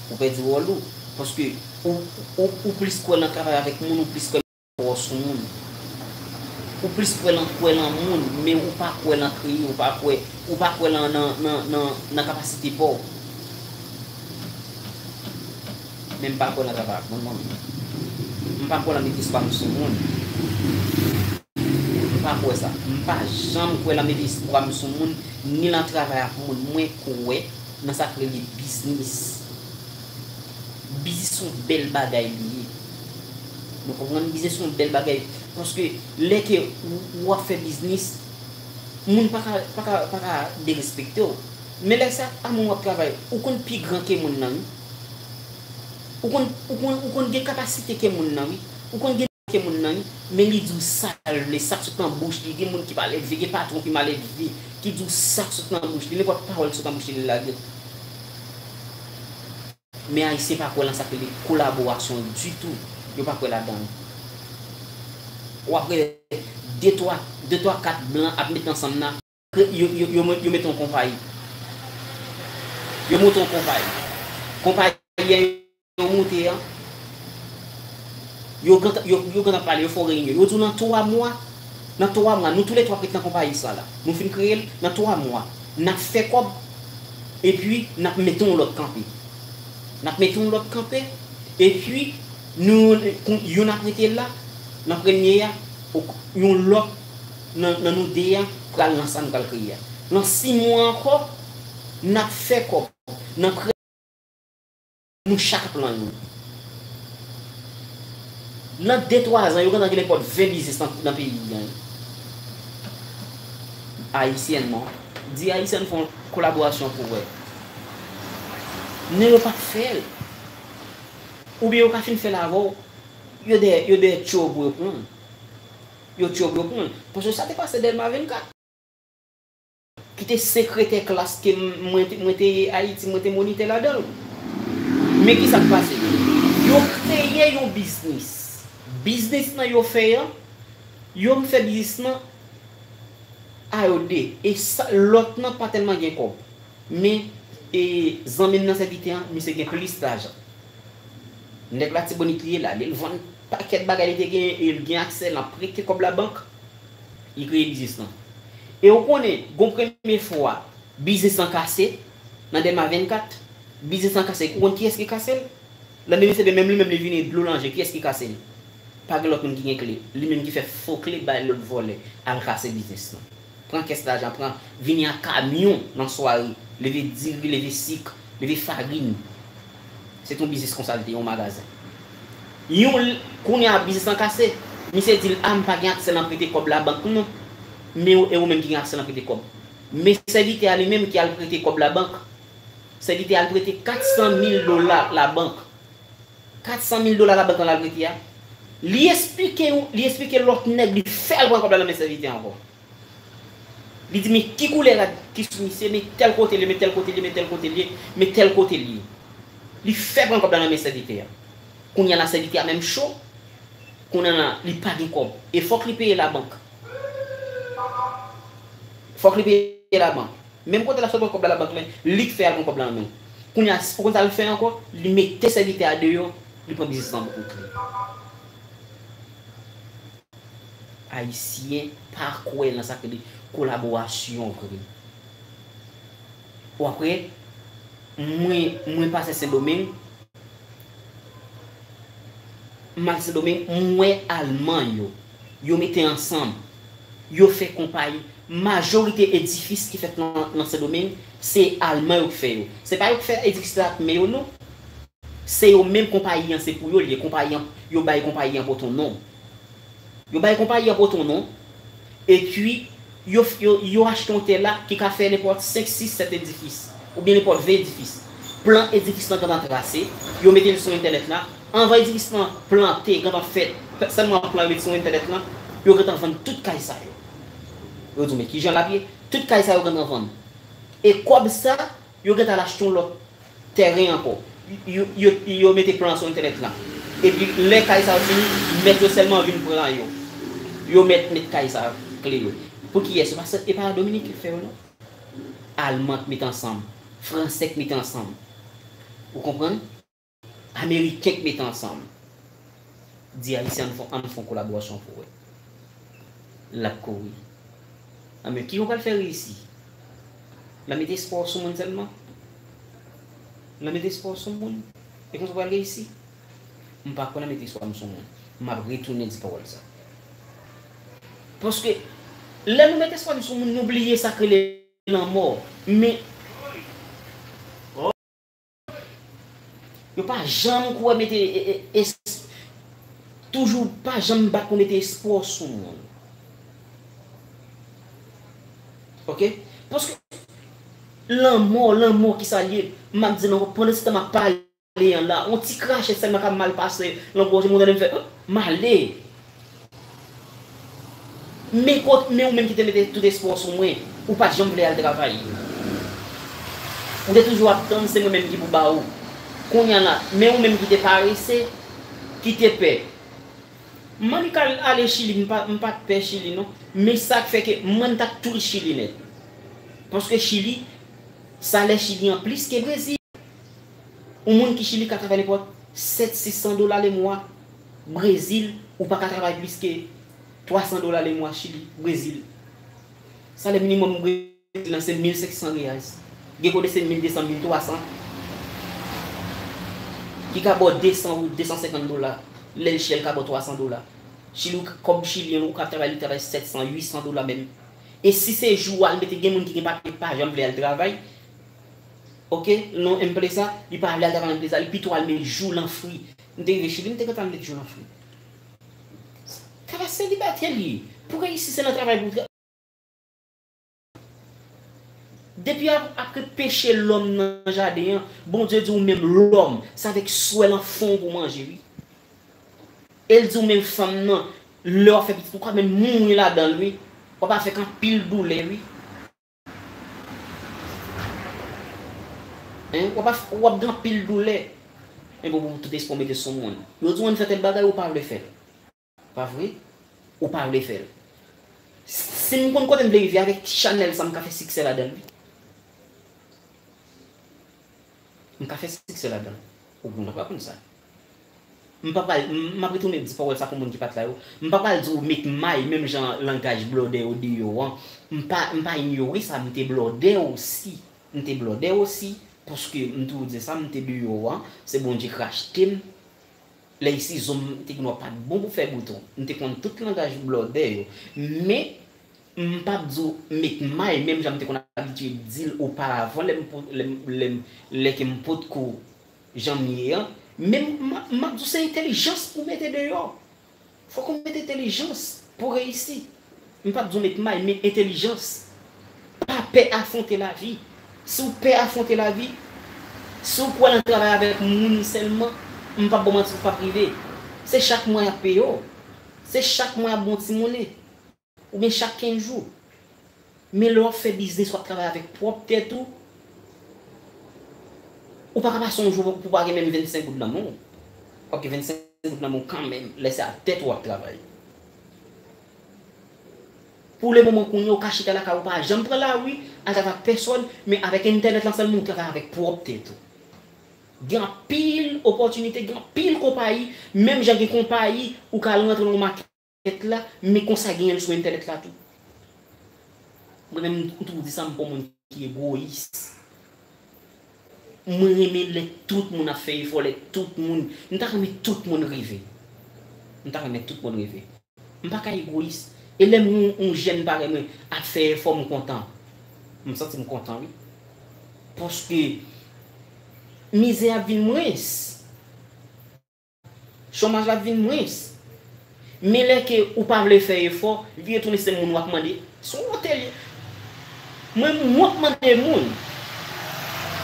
Ou pèdi wòl ou. Paske ou, ou, ou plis kwè nan travay avèk moun, ou plis kwè nan fòs moun. Ou plis kwè lan, kwè lan moun, men ou pa kwè lan kreye, ou pa kwè, ou pa kwè lan, nan, nan, nan, nan kapasite pa w. Men m pa kwè nan travay ak moun, mwen menm. M pa kwè nan mete espwa m sou moun. M pa kwè sa. M pa janm kwè nan mete espwa m sou moun, ni nan travay ak moun. Mwen kwè nan sa k rele biznis. Biznis se yon bèl bagay li ye. Nou konprann? Biznis se yon bèl bagay. Paske lè ke ou, ou ap fè biznis, moun pa ka, pa ka, pa ka derespekte w. Men lè sa, a moun w ap travay, ou konn pi gran ke moun nan, wi. Ou konn, ou konn, ou konn gen kapasite ke moun nan, wi. Ou konn gen ke moun nan, wi. Men li di w sa l vle, sa k sot nan bouch li. Gen moun ki maledve, gen patwon ki maledve, ki di w sa k sot nan bouch li. Nenpòt pawòl ki sot nan bouch li, li lage. Men Ayisyen pa kwè nan sa k rele kolaborasyon ditou. Yo pa kwè ladan l. W ap wè de twa, de twa, kat blan ap met ansanm nan. Yo, yo, yo, yo mete yon konpayi. Yo monte yon konpayi. Konpayi an yo monte an, yo gentan, yo, yo gentan pale, yo fè yon reyinyon. Yo di w nan twa mwa, nan twa mwa, nou toulètwa k ret nan konpayi sa la. Nou fin kreye l, nan twa mwa, n ap fè kòb, epi n ap mete yon lòt kanpe. N ap mete yon lòt kanpe, epi nou, kon, youn ap rete la, nan premye a, yon lòt nan, nan nou de a pral nan sa n pral kreye a. Nan sis mwa ankò, n ap fè kòb. Nan premye, nou chak ap lan youn. Nan de twa zan, yo gentan gen nenpòt ven biznis nan, nan peyi a. Ayisyen non. Di Ayisyen fè yon kolaborasyon pou wè. Men yo p ap fè l. Oubyen yo ka fin fè l avè w, yo dèyè, yo dèyè tchou pou yo pran l. Yo tchou pou yo pran l. Paske sa te pase Dèlma vennkat. Ki te sekretè klas ke m-, mwen te, mwen te ye Ayiti, mwen te monitè ladan l. Men ki sa k pase? Yo kreye yon biznis. Biznis nan yo fè an, yo m fè biznis nan a yo de. E sa, lòt nan pa tèlman gen kòb. Men, e, zanmi m nan sèvitè an, misye gen plis lajan. Nèg Latibonit li ye la, li vann pakèt bagay li te gen, e l gen aksè nan prete kòb labank, li kreye biznis lan. E ou konnen, gon premye fwa, biznis lan kase, nan Dèlma vennkat, biznis lan kase, ou konn kiyès ki kase l? Lanndemen se byen menm li menm li vini dlo nan je, kiyès ki kase l? Pa gen lòt moun ki gen kle, li menm ki fè fo kle bay lòt vòlè, al kase biznis lan. Pran kès lajan, pran, vini ak kamyon nan sware, leve diri, leve sik, leve farin. Se t on biznis konsa l te ye, yon magazen. Yon l-, kounye a biznis lan kase, misye di l, a, m pa gen aksè nan prete kòb labank non. Men e ou menm ki gen aksè nan prete kòb. Men sèvitè a li menm ki al prete kòb labank. Sèvitè a al prete kat san mil dola labank. Kat san mil dola labank lan l al prete a. Li esplike, li esplike lòt nèg, li fè l pran kòb la nan men sèvitè a ankò. Li di, men ki koulè rad ki sou misye, men tèl kote l ye, men tèl kote l ye, men tèl kote l ye, men tèl kote l ye. Li fè pran kòb la nan men sèvitè a. Kounye a la, sèvitè a menm cho. Kounye a la, li pa gen kòb. E fòk li peye labank. Fòk li peye labank. Menm kote l ap sot pran kòb la labank lan, li k fè al pran kòb la nan men l. Kounye a, ou konn sa l fè ankò? Li mete sèvitè a deyò, li pran biznis lan pou kont li. Ayisyen pa kwè nan sa k rele kolaborasyon vre. Ou ap wè, mwen, mwen pase Sendomeng, m al Sendomeng, m wè Alman yo, yo mete ansanm, yo fè konpayi. Majorite edifis ki fèt nan, nan Sendomeng, se Alman yo k fè yo. Se pa yo k fè edifis la ak men yo, non. Se yo menm konpayi an, se pou yo l ye. Konpayi an, yo bay konpayi an pot on non. Yo bay konpayi an pot on non. Epi, yo, yo, yo achte yon tè la ki ka fè nenpòt senk, sis, sèt edifis. Oubyen nenpòt ven edifis. Plan edifis lan gentan trase. Yo mete l sou entènèt la. Anvan edifis lan plante, gentan fèt. Sèlman plan yo mete sou entènèt lan. Yo gentan vann tout kay sa yo. Yo di w, men kijan l ap ye? Tout kay sa yo gentan vann. E kòb sa, yo gentan al achte yon lòt tèren ankò. Yo, yo, yo mete plan sou entènèt la. Epi, lè kay sa yo fini, mèt yo sèlman vin pran yo. Yo mèt met kay sa yo, kle yo. Pou kiyès? Paske e pa Dominiken k fè yo, non. Alman k mete ansanm. Fransè k mete ansanm. Ou konprann? Ameriken k mete ansanm. Di Ayisyen, ann fè, ann fè yon kolaborasyon pou wè. L ap kouri. Anben, kijan w pral fè reyisi? L ap mete espwa w sou moun sèlman? L ap mete espwa w sou moun? E konsa w pral reyisi. M pa konn mete espwa m sou moun. M ap retounen di pawòl sa. Paske, lè nou mete espwa nou sou moun, nou bliye sa k rele lanmò. Men, yo pa janm kwè mete e, e, es-, toujou pa janm bat pou mete espwa w sou moun. Oke? Paske lanmò, lanmò ki sa l ye, m ap di nou, pandan se tan m ap pale an la, yon ti krachèt sèlman k ap mal pase nan gòj mwen, tande m fè, "Oh, m ale." Men kot, men ou menm ki te mete tout espwa w sou mwen, ou pa t janm vle al travay. Ou te toujou ap tann se mwen menm ki pou ba ou. Kounye a la, men ou menm ki te parese, ki te pè. M annik al ale Chili, m pa, m pa t pè Chili non. Men sa k fè ke m annik t ap tou Chili nèt. Paske Chili, salè Chili an plis ke Brezil. Yon moun ki Chili ka travay nenpòt sèt, sis san dola lemwa. Brezil, ou pa ka travay plis ke twa san dola lemwa Chili, Brezil. Salè minimòm Brezil lan se mil senk san reais. Gen kote se mil de san, mil twa san. Ki ka ba w de san ou de san senkant dola. Lè l chè, l ka ba w twa san dola. Chili, ou, kòb chilyen, ou ka travay, li travay sèt san, uit san dola menm. E si se jou al mete, gen moun ki gen papye pa janm vle al travay. Oke, non empresa, li pa vle al travay nan empresa, li pito al met jou lan fri. M te rive Chili, m te gentan al met jou lan fri. Travay selibatè li ye. Pou reyisi se nan travay pou tra-, depi ap-, apre peche lòm nan jaden an, Bondye di w menm lòm, se avèk swèl an fon w pou manje wi. E l di w menm fanm nan, lè w ap fè pitit, ou ka menm mouri ladan l wi. W ap avèk anpil doulè wi. Hein? W ap, w ap gen anpil doulè. Men bon, pou tout espwa w mete sou moun. Yo di w ann fè tèl bagay, ou pa vle fè l. Pa vre? Ou pa vle fè l. Si m konn kote m vle rive avèk ti chanèl sa, m ka fè siksè ladan l wi. M ka fè siksè ladan l. Ou konn, ou pa konn sa. M pa pral, m, m ap retounen di pawòl sa pou moun ki pa t la yo. M pa pral di w met may, menm jan langaj blòdè yo deyò an. M pa, m pa inyore sa, m te blòdè osi. M te blòdè osi, paske m toujou di sa, m te deyò an. Se Bondye k rachte m. Lè isizo m te gen dwa pa t bon pou fè bouton. M te konn tout langaj blòdè yo. Men, m p ap di w met may, menm jan m te konn abitye di l oparavan, lè m po-, lè m, lè m, lè ke m potko jan m ye an, men m, m ap di w se entèlijans pou w mete deyò. Fòk ou mete entèlijans pou w reyisi. M p ap di w met may, men entèlijans. Pa pè afwonte lavi. Si w pè afwonte lavi, si w kwè nan travay avèk moun sèlman, m p ap ba w manti, ou p ap rive. Se chak mwa y ap peye w. Se chak mwa y ap ba w ti monnen. Oubyen chak kenz jou. Men lè w ap fè biznis, w ap travay avèk pwòp tèt ou, ou pa ka pase yon jou pou w pa gen menm vennsenk goud nan men w. W ap gen vennsenk goud nan men w kanmenm, lè se a tèt ou w ap travay. Pou lemoman kounye a, ou ka chita lakay ou, pa janm pran lari, al travay ak pèsòn, men avèk entènèt lan sèlman, ou travay avèk pwòp tèt ou. Gen anpil opòtinite, gen anpil konpayi, menm jan gen konpayi, ou ka al rantre nan yon makèt la, men konsa genyen l sou entènèt la tou. Mwen menm, m toujou di sa, m pa yon moun ki egoyis. Mwen renmen lè tout moun ap fè efò, lè tout moun, m ta renmen tout moun rive. M ta renmen tout moun rive. M pa ka egoyis. E lè m wè yon, yon jèn parèy mwen ap fè efò, m kontan. M santi m kontan, wi. Paske mizè ap vin mwens. Chomaj la ap vin mwens. Men lè ke ou pa vle fè efò, vire tounen se moun w ap mande. Se yon wont li ye. Mwen, m wont mande moun.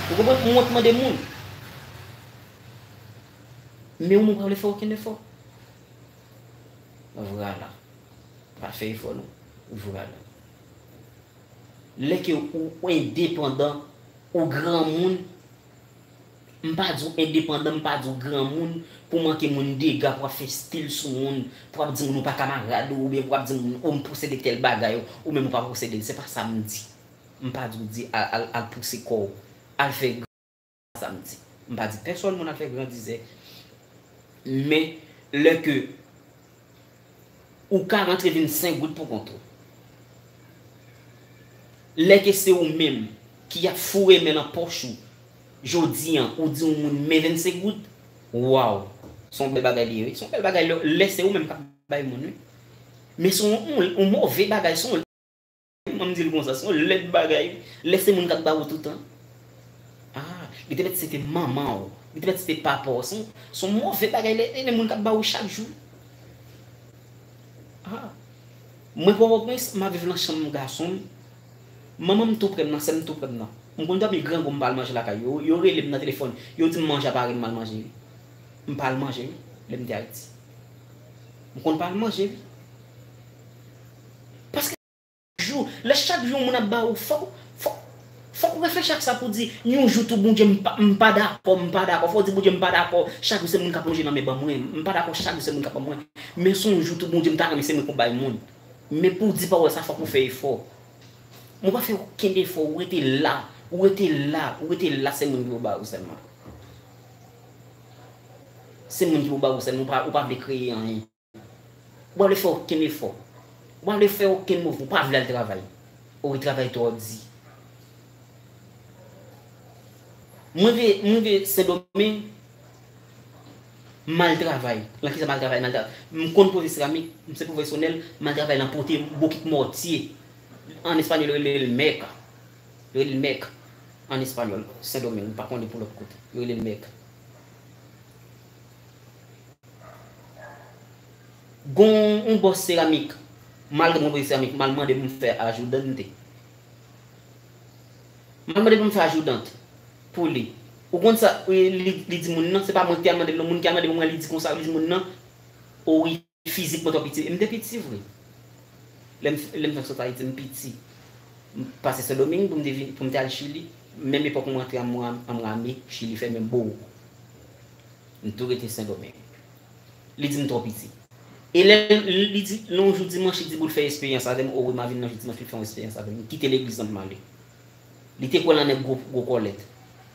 Ou konprann? M wont mande moun. Men ou menm ou pa vle fè okenn efò. Vrala. Pa fè efò non. Vrala. Lè ke ou endepandan, ou granmoun, m pa di w endepandan, m pa di w granmoun, pou manke moun dega, pou w ap fè stil sou moun, pou w ap di moun ou pa kamarad ou, oubyen pou w ap di moun, o, m posede tèl bagay, ou menm ou pa posede l. Se pa sa m di. M pa di w di al, al, al pouse kò w, al fè sa m di. M pa di pèsòn moun al fè grandizè. Men, lè ke ou ka rantre vennsenk goud pou kont ou. Lè ke se ou menm ki ap foure men nan pòch ou, jodi an, ou di yon moun men vennsenk goud, Waw! Se yon bèl bagay li ye, wi. Se yon bèl bagay lè, lè se ou menm k ap bay moun, wi. Men se yon, yon, yon move bagay, se yon, mwen m di l konsa, se yon lèd bagay, wi. Lè se moun k ap ba ou toutan. Ah, li te mèt se te manman w. Li te mèt se te papa w. Se yon, se yon move bagay lè, lè moun k ap ba ou chak jou. Ah. Mwen Pòtoprens, m ap viv nan chanm gason m. Manman m tou prè m nan, sè m tou prè m nan. M konn dòmi grangou, m pa al manje lakay yo. Yo rele m nan telefòn. Yo di m manje a pare, m al manje, wi. M pa al manje, wi, lè m te Ayiti. M konn pa al manje, wi. Paske jou, lè chak jou yon moun ap ba ou, fòk, fòk, fòk ou reflechi ak sa pou di, yon jou tou Bondye, m pa, m pa dakò, m pa dakò. Fò w di Bondye, m pa dakò. Chak jou se moun k ap lonje nan men ban mwen. M pa dakò, chak jou se moun k ap ban mwen. Men se yon jou tou Bondye, m ta renmen se mwen k ap bay moun. Men pou w di pawòl sa, fòk ou fè efò. Mwen pa fè okenn efò, ou rete la, ou rete la, ou rete la, se moun ki pou ba ou sèlman. Se moun ki pou ba ou sèlman, ou pa, ou pa vle kreye anyen. Ou pa vle fè okenn efò. Ou pa vle fè okenn mouvman, ou pa vle al travay. Ou travay twò di. Mwen rive, mwen rive Sendomeng, m al travay. Nan kisa m al travay? M al tra-, m konn poze seramik, m se pwofesyonèl, m al travay nan pote bokit mòtye. An espanyòl, yo rele l mèk. Yo rele l mèk an espanyòl, Sendomeng, m pa konnen pou lòt kote. Yo rele l mèk. Gon yon bòs seramik, malgre mwen poze seramik, m al mande pou m fè ajoudante. M al mande pou m fè ajoudante pou li. Ou konn sa, li, li, li di moun nan, se pa mwen ki al mande l non, moun ki al mande pou mwen, li di konsa, li di moun nan, o wi, fizik mwen twò piti. E m te piti vre. Lè m, lè m fèk sot Ayiti, m piti. M pase Sendomeng pou m te vin, pou m te al Chili. Menm epòk mwen antre an, an, an Miami, Chili fèmen bow. M tou rete Sendomeng. Li di m twò piti. E lè li di, lè yon jou dimanch, li di pou l fè esperyans avè m, o wi, m a vin nan jou dimanch, li fè yon esperyans avè m. M kite legliz lan pou m ale. Li te kwè nan nèg gwo, gwo kòlèt.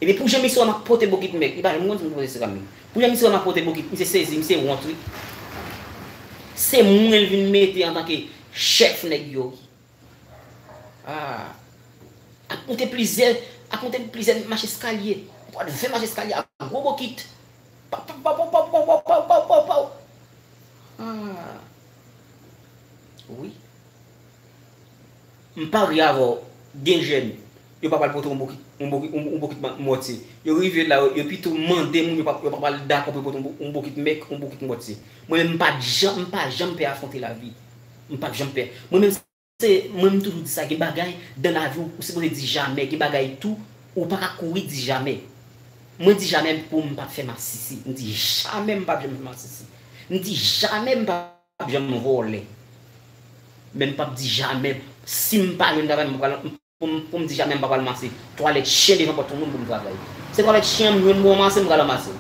Epi pou jan misye wè m ap pote bokit mèk, li pa janm konn si m pote seramik. Pou jan misye wè m ap pote bokit, misye sezi, misye wont, wi. Se mwen l vin mete antanke chèf nèg yo. Ah. Ap monte plizyè, ap monte plizyè mach eskalye. Pwat ven mach eskalye ak gwo bokit. Paw, paw, paw. Ah. Wi. M parye avè w, gen jèn, yo pa pral pote yon bokit, yon bokit, yon, yon bokit ma-, mòtye. Yo rive la, yo, yo pito mande moun, yo pa, yo pa pral dakò pou yo pote yon bo-, yon bokit mèk, yon bokit mòtye. Mwen menm, m pa t janm, m pa janm pè afwonte lavi. M pa t janm pè. Mwen menm, Se, mwen m toujou di sa, gen bagay dan lavi w, ou sipoze di jamè, gen bagay tou, ou pa ka kouri di jamè. Mwen di jamè pou m p ap fè masisi, m di jamè m p ap janm fè masisi. M di jamè m p ap janm vòlè. Men m p ap di jamè, si m pa jwenn travay, m pral, pou m, pou m di jamè m pa pral ranmase twalèt chen devan pòt yon moun pou m travay. Se twalèt chen an m jwenn pou m ranmase, m pral ranmase.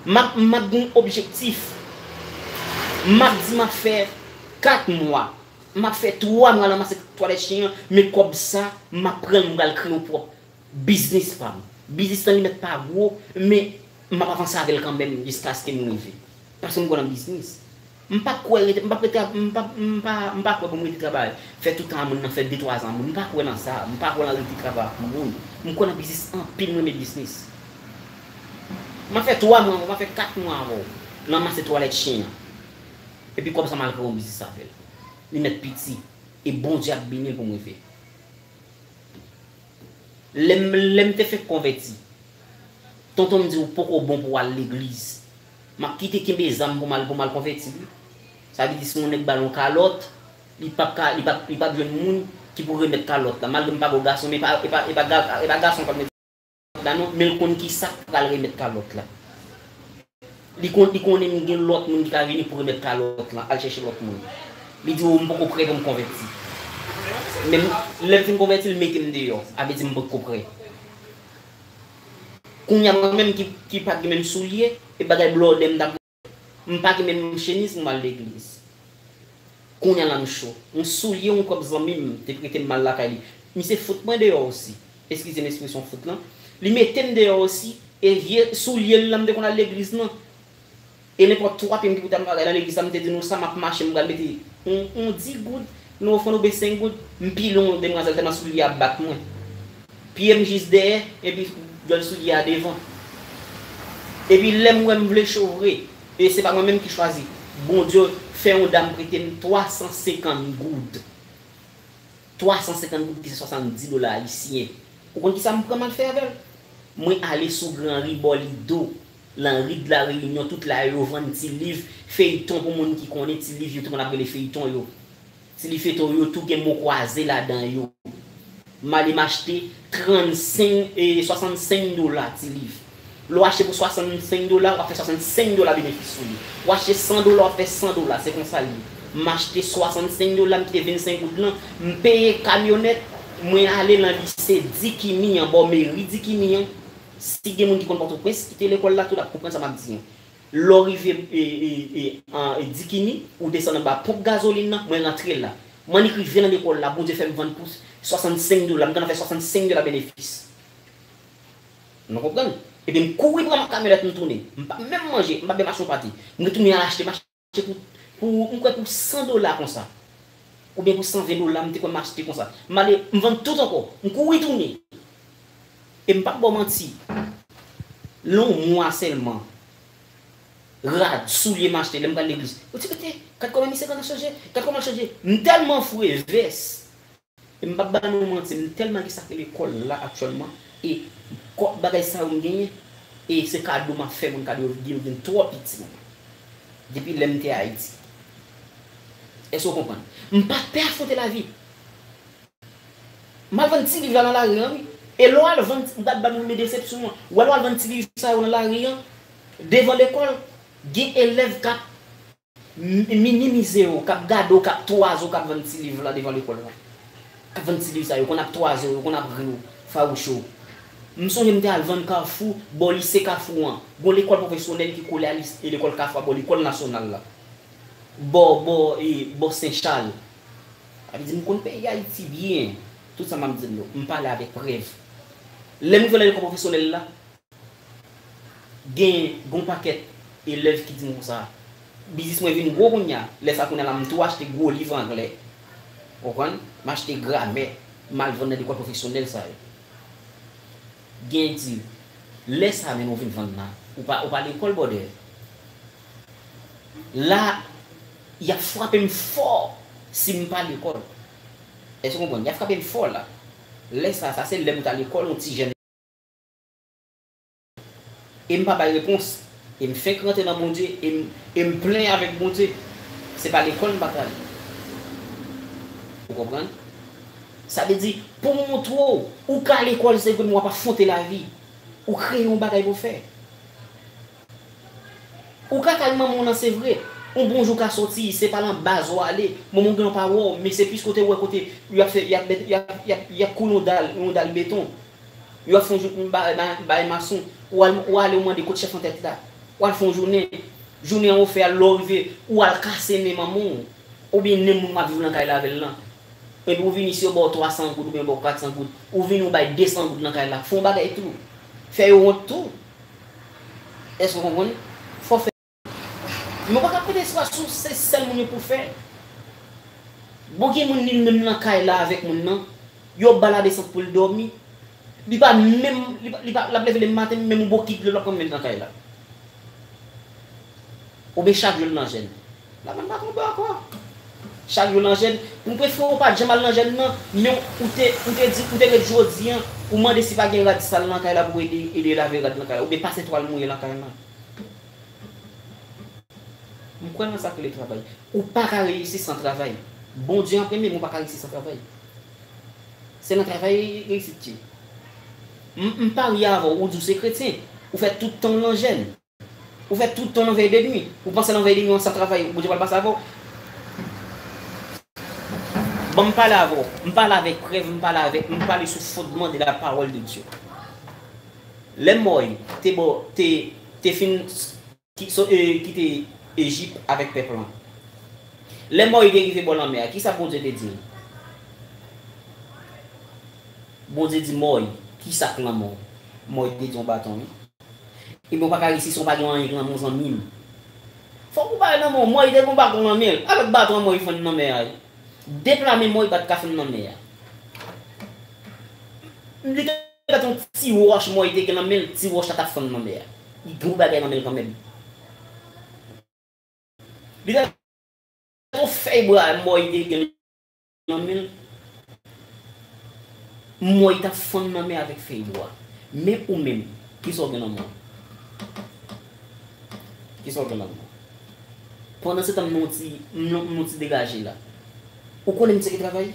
M ap, m ap gen yon objektif. M ap di m ap fè kat mwa. M ap fè twa mwa nan ranmase twalèt chen an, men kòb sa, m ap pran l, m pral kreye yon pwòp biznis pa m. Biznis lan li mèt pa gwo, men m ap avanse avè l kanmenm jiskaske m rive. Paske m kwè nan biznis. M pa kwè rete, m pa kwè rete, m pa, m pa, m pa kwè pou m rete travay. Fè tout tan a moun nan, fè de twa zan a moun. M pa kwè nan sa. M pa kwè nan rete travay ak moun. M kwè nan biznis anpil, m renmen biznis. M ap fè twa mwa avè w, m ap fè kat mwa avè w. Nan ranmase twalèt chen an. Epi kòb sa m al kreye yon biznis avè l. Li mèt piti. E Bondye ap beni l pou m rive. Lè m, lè m te fenk konvèti, tonton m di, "Ou poko bon pou w al legliz." M ap kite kenbe zam pou m al, pou m al konvèti, wi. Sa vle di, si yon nèg ba l yon kalòt, li p ap ka, li p ap, li p ap jwenn moun ki pou remèt kalòt la. Malgre m pa gwo gason, men e pa, e pa, e pa ga-, e pa gason k ap mete la non, men l konn kisa k pral remèt kalòt la. Li konn, li konnen m gen lòt moun ki ka vini pou remèt kalòt lan, al chèche lòt moun. Li di, "O, m poko prè pou m konvèti." Men m, lè m fin konvèti, l mete m deyò. A vle di m poko prè. Kounye a mwen menm ki, ki pa t gen menm soulye, e bagay blòdè m t ap M pa gen menm chemiz pou m al legliz. Kounye a la m cho. Yon soulye, yon kòb zanmi m te prete m, m al lakay li. Misye fout mwen deyò osi. Eskize m ekspresyon fout lan. Li mete m deyò osi. E vye soulye l lan m te konn al legliz lan. E nenpòt twa pye m ki pou ta m al nan legliz la, m te di nou sa, m ap mache, m pral mete yon, yon dis goud, nou ofrann oubyen senk goud, m pile yon demwazèl tèlman soulye a bat mwen. Pye m jis dèyè, epi djòl soulye a devan. Epi lè m wè m vle chovre, e se pa mwen menm ki chwazi. Bondye fè yon dam prete m twa san senkant goud. Twa san senkant goud ki se swasanndis dola ayisyen. Ou konn kisa m pran m al fè avè l? Mwen ale sou Gran Ri bò Lido, nan ri de la Reyinyon, tout la yo vann ti liv, feyton pou moun ki konnen ti liv yo tou konn ap rele feyton yo. Ti liv feyton yo tou gen mo kwaze ladan yo. M ale m achte trannsenk, e, swasannsenk dola ti liv. Lè w achte pou swasannsenk dola, w ap fè swasannsenk dola benefis sou li. W achte san dola, w ap fè san dola. Se konsa l ye. M achte swasannsenk dola, m kite vennsenk goud lan, m peye kamyonèt, mwen ale nan lise Dikimi an, bò meri Dikimi an. Si gen moun ki konn Pòtoprens, ki te lekòl la tou, l ap konprann sa m ap di an. Lè w rive, e, e, e, an, e, Dikimi, ou desann anba ponp gazolin nan, mwen rantre la. M annik rive nan lekòl la, Bondye fè m vann pou swasannsenk dola, m gentan fè swasannsenk dola benefis. Nou konprann? Epi m kouri pran kamyonèt, m tounen. M pa menm manje, m pa menm achte yon pate. M retounen al achte, m achte pou, pou, m kwè pou san dola konsa. Oubyen pou san ven dola, m te kwè m achte konsa. M ale, m vann tout ankò. M kouri tounen. E m p ap ba w manti. Nan yon mwa sèlman, rad, soulye m achte lè m pral legliz. Yo di, "Gade, gad kòman misye gentan chanje, gad kòman l chanje." M tèlman fou e vès. E m p ap ba nou manti, m tèlman gen sa k rele kòl la aktyèlman. E kò-, bagay sa yo m genyen. E se kado m ap fè moun, kado yo vin, yo vin twò piti pou mwen. Depi lè m te Ayiti. Èske w konprann? M pa t pè afwonte lavi. M al vann ti liv la nan lari an, wi. E lè w al vann, m t ap ban nou men desepsyon an. Ou wè lè w al vann ti liv sa yo nan lari an, devan lekòl, gen elèv k ap m-, minimize w, k ap gade w, k ap twaze w, k ap vann ti liv la devan lekòl la. K ap vann ti liv sa yo, konn ap twaze w, yo konn ap ri w, fawouche w. M sonje m te al vann Kafou, bò lise Kafou an. Gon lekòl pwofesyonèl ki kole a lis-, e lekòl Kafou a, bò lekòl nasyonal la. Bò, bò, e, bò Sen Chal. Sa vle di m konn peyi Ayiti byen. Tout sa m ap di nou yo, m pale avèk prèv. Lè m rive nan lekòl pwofesyonèl la, gen, gen yon pakèt elèv ki di m konsa, biznis mwen vin gwo kounye a. Lè sa kounye a la, m tou achte gwo liv anglè. Ou konprann? M achte gramè, m al vann nan lekòl pwofesyonèl sa yo. Gen di, lè sa menm ou vin vann la, ou pa, ou pa lekòl, brother. La, y ap frape m fò si m pa lekòl. Èske w konprann? Y ap frape m fò la. Lè sa, sa se lè m ta lekòl, yon ti jèn. E m pa bay repons. E m fenk rantre nan Bondye, e m, e m plenyen avèk Bondye. Se pa lekòl m pa t ale. Ou konprann? Sa vle di, pou m montre w, ou ka lekòl, se vre, men w ap afwonte lavi. Ou kreye yon bagay pou w fè. Ou ka kay manman w nan, se vre. Yon bon jou w ka sòti, se pa nan baz w ale. Manman w gen yon pa wè w, men se plis kote w wè kote y ap fè, y ap, y ap, y ap, y ap koule yon dal, yon dal beton. Yo ap fè yon jou, bay, bay, bay mason. Ou al, ou ale, ou mande kot chèf antèt la. Ou al fè yon jounen. Jounen an ou fè a, lè w rive, ou al kase nen manman w. Oubyen nen moun w ap viv nan kay la avè l lan. Epi ou vini, si yo ba w twa san goud oubyen yo ba w kat san goud, ou vini ou bay de san goud nan kay la. Fè yon bagay tou. Fè yo wont tou. Èske w konprann? Fò w fè Men ou pa ka pèd espwa sou se sèl moun yo pou fè. Bon, gen moun li menm nan kay la avèk moun nan, yo ba l a desant pou l dòmi. Li pa menm, li pa, li pa, l ap leve demen maten, menm yon bokit dlo l ap pran menm nan kay la. Oubyen chak jou l nan jèn. Lamann pa tonbe ankò. Chak jou l nan jèn. Mwen prefere ou pa t janm al nan jèn nan, men ou te, ou te di, ou te ret jodi an, ou mande si pa gen rad sal nan kay la pou ede, ede lave rad nan kay la, oubyen pase twal mouye nan kay la. M kwè nan sa k rele travay. Ou pa ka reyisi san travay. Bondye an premye, men ou pa ka reyisi san travay. Se nan travay reyisit ye. M, m parye avè w, ou di w se kretyen. Ou fè tout tan w nan jèn. Ou fè tout tan w nan vèy de nwi. Ou panse nan vèy de nwi an san travay, Bondye pral pase avè w? Bon, m pale avè w. M pale avèk prèv, m pale avèk, m pale sou fondman de la parole de Dieu. Lè Mòy te bò, te, te fin ki, so, e, kite Ejip avèk pèp lan. Lè Mòy te rive bò lanmè a, kisa Bondye te di l? Bondye di Mòy, "Kisa k nan men w?" Mòy te di, "Yon baton, wi." Ebyen, ou pa ka reyisi si w pa gen anyen k nan men w, zanmi m. Fòk ou bay nan men w. Mòy te gen yon baton nan men l. Avèk baton an, Mòy fann nan mè a, wi. De pla men Mòy pa t ka fann nan mè a. Li te gat yon ti wòch Mòy te gen nan men l, ti wòch la t ap fann nan mè a. Li gen yon bagay nan men l kanmenm. Li ta yon fèy bwa mò li te gen nan men l. Mò li t ap fann nan men avèk fèy bwa. Men ou menm, kisa w gen nan men w? Kisa w gen nan men w? Pandan se tan m nan yon ti, m nan, m nan yon ti degaje la. Ou konnen m te travay?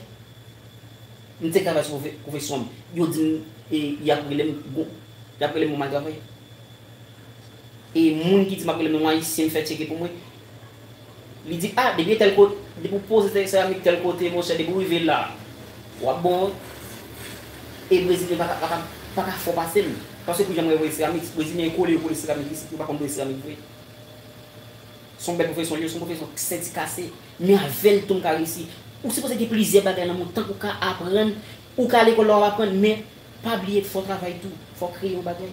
M te travay sou pwofesyon m. Yo di m, e, y ap rele m, y ap rele m pou m al travay. E moun ki di m ap rele m nan Ayisyen, m fè tcheke pou mwen. Li di, a, depi tèl kote, depi w poze seramik tèl kote, monchè, depi w rive la, w ap bon. E Brezilyen pa ka, pa ka, pa ka fò pase m. Paske pou jan m wè yo voye seramik, Brezilyen kole, yo kole seramik isit, yo pa konn voye seramik vre. Se yon bèl pwofesyon, yo, se yon pwofesyon sendikase. Men avè l tou, m ka reyisi. Ou sipoze gen plizyè bagay nan men w, tank ou ka aprann, ou ka lekòl la, w ap aprann, men pa bliye, fò w travay tou, fò w kreye yon bagay.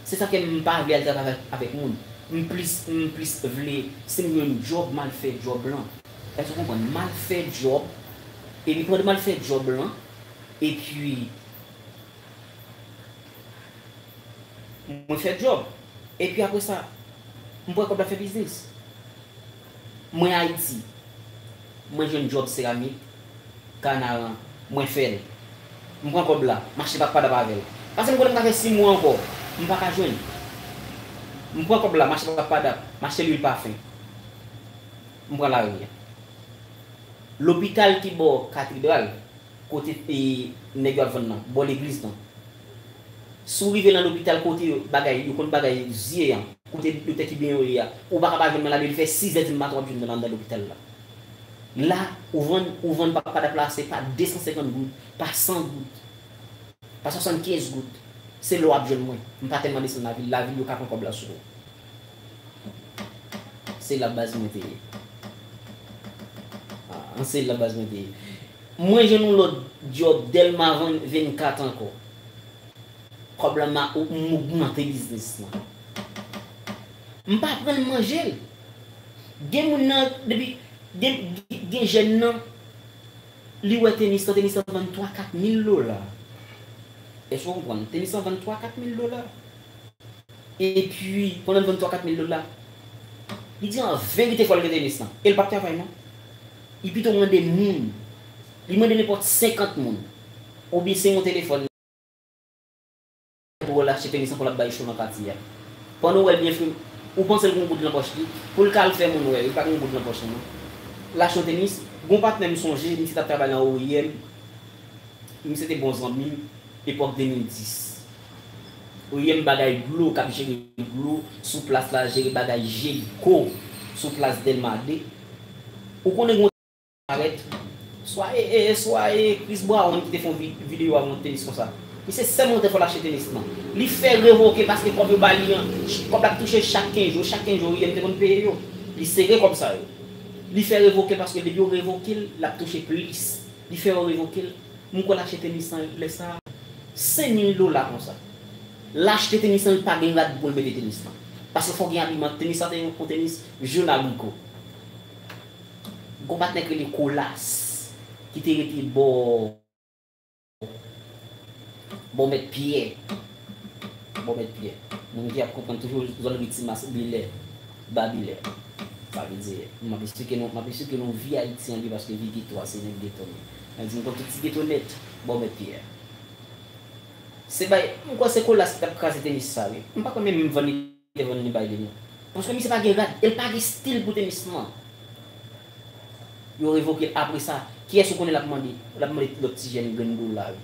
Se sa fè m pa vle al travay avèk, avèk moun. M plis, m plis vle, si m jwenn djòb, m al fè djòb lan. Èske w konprann? M al fè djòb, epi pandan m al fè djòb lan, epi mwen fè djòb. Epi apre sa, m pran kòb la fè biznis. Mwen Ayiti. Mwen jwenn djòb seramik, Kanaran, mwen fè l. M pran kòb la, m achte padap avè l. Paske m konnen m ka fè sis mwa ankò, m pa ka jwenn. M pran kòb la, m achte padap, m achte lwil pafen. M pran lari a. Lopital ki bò katedral, kote, e, nèg yo ap vann nan, bò legliz lan. Si w rive nan lopital kote yo, bagay, yo konn bagay zye an, kote doktè ki benyen yo ye a, ou pa ka pa jwenn mwen la depi l fè sis è di maten w ap jwenn mwen anndan lopital la. La, ou vann, ou vann pa, padap la, se pa de san senkant goud, pa san goud, pa swasannkenz goud. Se la w ap jwenn mwen. M pa tèlman desann lavil, lavil yo ka pran kòb la sou ou. Se la baz mwen te ye. Ah, se la baz mwen te ye. Mwen jwenn yon lòt djòb Dèlma vennkat ankò. Kòb la m a, m ogmante biznis lan. M pa pran l manje l. Gen moun nan, depi, gen, gen jèn nan, li wè tenis lan, tenis lan vann twa kat mil dola. Èske w konprann? Tenis lan vann twa kat mil dola. Epi, pandan l vann twa kat mil dola, li di an verite fò l gen tenis lan. E l p ap travay non. Li pito mande moun. Li mande nenpòt senkant moun. Oubyen se yon telefòn pou l achte tenis lan pou l ap bay cho nan katye a. Pandan w wè l byen fre, ou panse l gen yon goud nan pòch li? Pou l ka al fè moun wè, li pa gen yon goud nan pòch li non. L achte yon tenis, gen yon patnè m sonje, misye t ap travay nan O I M. Misye te bon zanmi m epòk de mil dis. Oye m bagay dlo, k ap jere dlo sou plas la, jere bagay Jericho sou plas Dèlma de. Ou konnen gen yon parèt, swa e, e, e, swa e Chris Brown ki te fè yon vi-, videyo avè yon tenis konsa. Misye sèlman te fè l achte tenis lan. Li fè revoke paske kòb yo ba li an, kòb la ap touche chak kenz jou, chak kenz jou, Oye m te konn peye yo. Li sere kòb sa yo. Li fè revoke l paske depi yo revoke l, l ap touche plis. Li fè yo revoke l. M kwè l achte tenis lan lè sa a senk mil dola konsa. L achte tenis lan, li pa gen rad pou l mete tenis lan. Paske fò gen abiman. Tenis lan te yon, yon tenis jòn agriko. Gon patnè k rele Kolas, ki te rete bò, bò Mèt Pyè. Bò Mèt Pyè. Moun ki ap konprann toujou zòn Ri Timas, Bilè, Ba Bilè. Sa vle di, m ap esplike nou, m ap esplike nou vi Ayiti an wi, paske vi geto a, se nèg geto m ye. Mwen di m konn tout ti geto nèt, bò Mèt Pyè. Se bay, m kwè se Kolas ki t ap kraze tenis sa wi. M pa kwè menm m vann li te vann li bay li non. Paske misye pa gen rad, e l pa gen stil pou tenis lan. Yo revoke l apre sa. Kiyès ou konnen l ap mande? L ap mande lòt ti jèn grenn dola wi.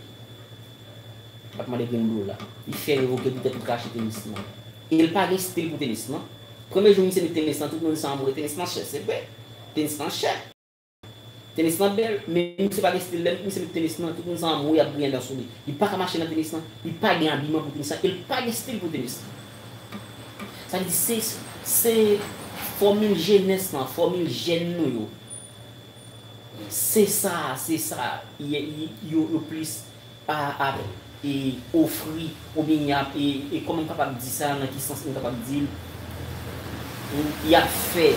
L ap mande grenn dola. Li fè revoke l poutèt li ka achte tenis lan. E l pa gen stil pou tenis lan. Premye jou misye met tenis lan, tout moun se anmwe, tenis lan chè, se vre. Tenis lan chè. Tenis lan bèl, men misye pa gen stil. Lè misye met tenis lan, tout moun se anmwe, y ap griyen dan sou li. Li pa ka mache nan tenis lan, li pa gen abiman pou tenis lan, e l pa gen stil pou tenis lan. Sa vle di se, se fòmil jenès lan, fòmil jèn nou yo. Se sa, se sa, y, y, yo, yo plis a, ap, e, ofri, oubyen y ap, e, e, kòman m kapab di sa, nan ki sans m kapab di l, y ap fè,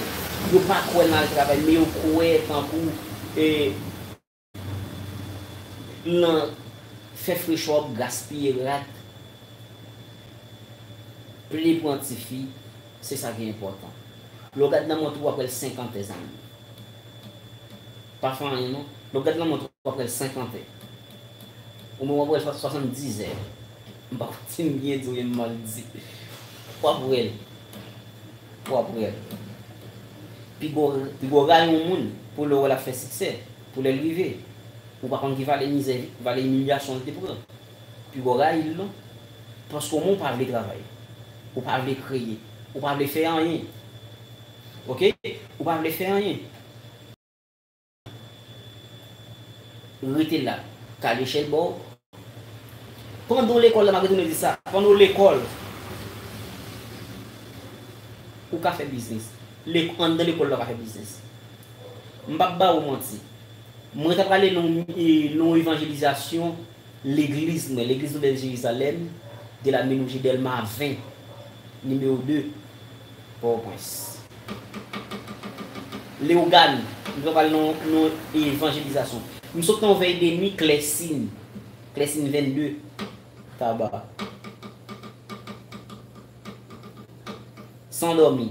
yo pa kwè nan al travay, men yo kwè tankou, e, nan fè frechò, gaspiye rad. Pli pran tifi, se sa ki enpòtan. Lè w gad nan mont ou, w ap wè l senkantè, zanmi. Pa fè anyen non. Lè w gad nan mont ou, w ap wè l senkantè. Ou menm w ap wè l swa- swasanndizè. M pa konn si m byen di oubyen m mal di. W ap wè l. W ap wè l. Pi gwo, pi gwo ray yon moun, pou lè w wè l ap fè siksè, pou lè l rive. Ou pa konn ki valè mizè, valè imilyasyon l te pran. Pi gwo ray l non. Paske w menm ou pa vle travay. Ou pa vle kreye. Ou pa vle fè anyen. Oke? Ou pa vle fè anyen. Rete la. Kale echèl ba w. Pandan w lekòl la, m ap retounen di sa. Pandan w lekòl, ou ka fè biznis. Lek- anndan lekòl la, ou ka fè biznis. M p ap ba ou manti. Mwen ta prale nan yon, e, nan yon evanjelizasyon legliz mwen, Legliz Nouvèl Jerizalèm, de la Menouji Dèlma ven, nimewo de, Pòtoprens. Leyogàn, m ta prale nan, nan evanjelizasyon. M sot nan yon vèy de nwi, Klèsin, Klèsin vennde, Taba. San dòmi,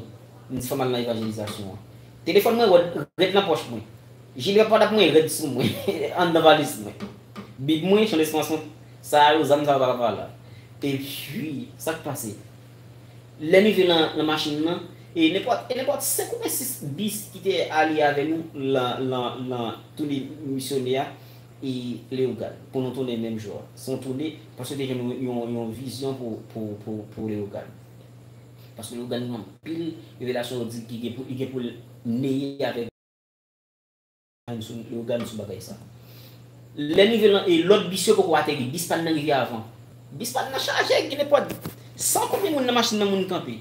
m di fò m al nan evanjelizasyon an. Telefòn mwen rèd, rèd nan pòch mwen. Jile papa dap mwen rèd sou mwen, anndan valiz mwen. Bib mwen, chan lespas mwen, sa yo, zam sa yo pa la. Epi, sa k pase? Lè m rive nan, nan machin nan, e nenpòt, e nenpòt senk oubyen sis bis ki te ale avè nou lan, lan, lan toune misyonè a, e Leyogàn, pou nou tounen menm jou a. Se yon toune, paske te jwenn yon, yon, yon vizyon pou, pou, pou, pou Leyogàn. Paske Leyogàn gen anpil revelasyon yo di ki gen pou, li gen pou l neye avèk Leyogàn sou bagay sa. Lè n rive lan, e lòt bis yo poko ateri, bis pa n nan rive avan. Bis pa n nan chaje, gen nenpòt san konbyen moun nan machin nan, moun kanpe.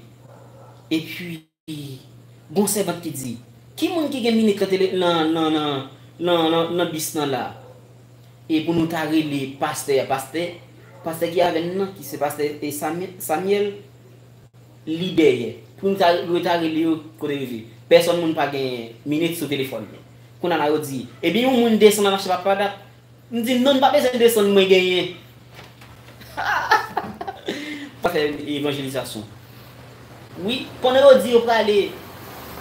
Epi, gon sèvant ki di, "Ki moun ki gen minit lan tele-, nan, nan, nan, nan, nan, nan bis nan la?" E pou nou ta rele pastè a, pastè, pastè ki avè n nan, ki se pastè, e, Samye-, Samyèl, li dèyè. Pou nou ta, yo ta rele yo kote rive. Pèsòn moun pa gen minit sou telefòn li. Kounye a la yo di, "Ebyen, yon moun desann al achte papa dap." M di, "Non, n pa bezwen desann, mwen genyen." Pa fè evanjelizasyon. Wi, pandan yo di yo prale,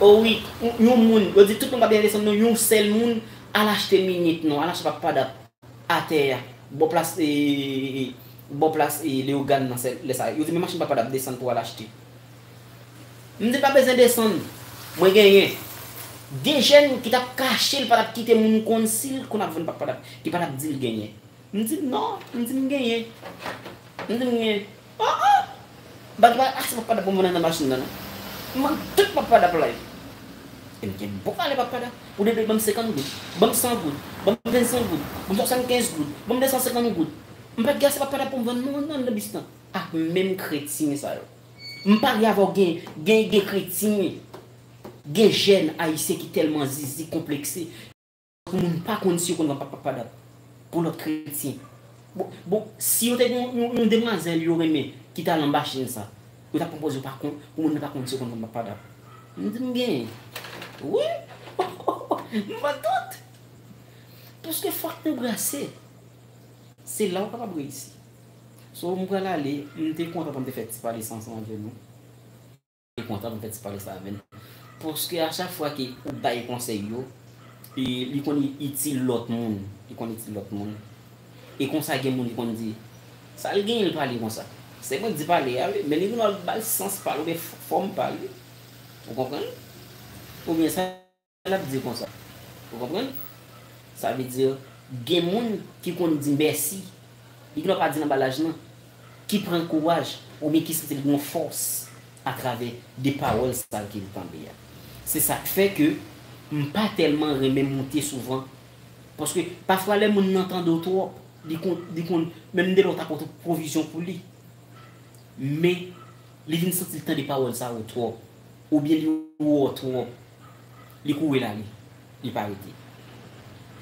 o wi, yon, yon moun, yo di tout moun pa bezwen desann non, yon sèl moun al achte minit non, al achte papa dap atè a, bò plas, e, e, e, bò plas, e, Leyogàn nan, sèl lè sa. Yo di, "Men machin papa dap desann pou al achte." M di, "Pa bezwen desann, mwen genyen." De jèn ki t ap kache, l pa t ap kite moun konn si l konn ap vann papa dap, ki pa t ap di l genyen. M di, "Non," m di, "M genyen." M di, "M genyen." "Oh, oh!" Bagay pa ase papa dap pou m vann anndan machin nan, non. M vann tout papa dap la yo. E m gen bon valè papa dap. Ou dwe ban m senkant goud, ban m san goud, ban m vennsenk goud, ban m swasannkenz goud, ban m de san senkant goud. M pa t gen ase papa dap pou m vann non anndan bis lan. Ak menm kretyen sa yo. M parye avè w, gen, gen, gen kretyen, gen jèn ayisyen ki tèlman zizi, konplekse, pou moun pa konn si yo konn vann papa dap pou lòt kretyen. Bon, bon, si yo te gen yon, yon, yon demwazèl yo renmen ki t al nan machin sa, yo t ap pwopoze yo pa konn, pou moun nan pa konn si yo konn vann papa dap. M di m genyen. Wi. M vann tout. Paske fòk nou brase. Se la w kapab reyisi. So, m pral ale, m te kontan pou m te fè ti pale sa ansanm avè nou. Te kontan pou m fè ti pale sa avè nou. Paske a chak fwa ke ou bay konsèy yo, e li konn itil lòt moun. Li konn itil lòt moun. E konsa gen moun ki konn di, "Sa l genyen l pale konsa?" Se mwen k di pale a, wi, men li vin al ba l sans pa l, oubyen f-, fòm pa l, wi. Ou konprann? Oubyen sa l ap di konsa. Ou konprann? Sa vle di, gen moun ki konn di mèsi, li gendwa pa di l anba laj nan, ki pran kouraj, oubyen ki santi l gen yon fòs atravè de pawòl sa l ke l tande a. Se sa k fè ke m pa tèlman renmen moute souvan, paske pafwa lè moun nan tande w twòp, li konn, li konn, menm de lè w ta pote pwovizyon pou li, men li vin santi l tande pawòl sa yo twòp, oubyen li wè w twòp, li kouri l ale, li pa rete.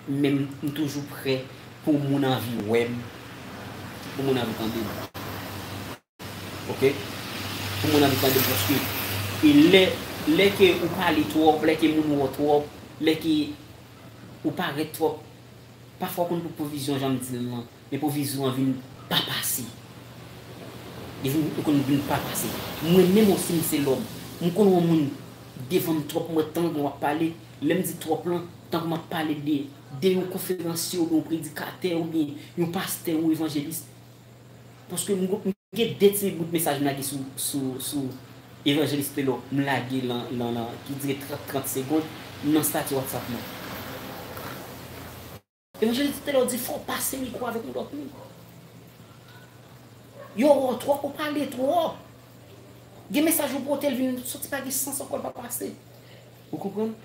Men m, m toujou prè pou moun anvi wè m, pou moun anvi tande m. Oke? Pou moun anvi tande m, paske e lè, lè ke ou pale twòp, lè ke moun wè w twòp, lè ke ou parèt twòp, pafwa w konn pran pwovizyon, jan m di l lan, men pwovizyon an vin pa pase. vin, ou konn vin pa pase. Mwen menm osi, m se lòm. M konn yon moun devan m twòp, mwen tann w ap pale. Lè m di twòp lan, tankou m ap pale de, de yon konferansye oubyen yon predikatè oubyen yon pastè ou evanjelis. Paske m, m gen de ti bout mesaj m lage sou, sou, sou evanjelis Telor, m lage lan, lan, lan, ki dire trant, trant segonn nan stati WhatsApp mwen. Evanjelis Telor di fò w pase mikwo avèk yon lòt moun. Yo wè w twòp, ou pale twòp. Gen mesaj ou pote, l vin soti pa gen sans ankò, l pa pase. Ou konprann?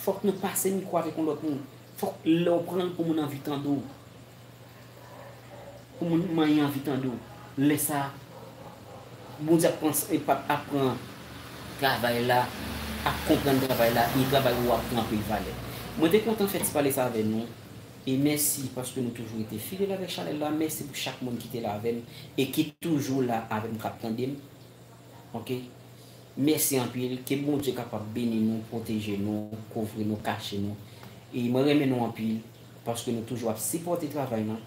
Fòk nou pase mikwo avèk yon lòt moun. Fòk lè w pran l pou moun anvi tande w. Pou moun manyen anvi tande w. Lè sa a, Bondye ap pran, ap pran travay la, ap konprann travay la, e travay ou ap gen anpil valè. Mwen te kontan fè ti pale sa avè nou. E mèsi paske nou toujou rete fidèl avèk chanèl la. Mèsi pou chak moun ki te la avè m e ki toujou la avè m, k ap tande m. Oke? Mèsi anpil. Ke Bondye kapab beni nou, pwoteje nou, kouvri nou, kache nou. E mwen renmen nou anpil paske nou toujou ap sipòte travay lan.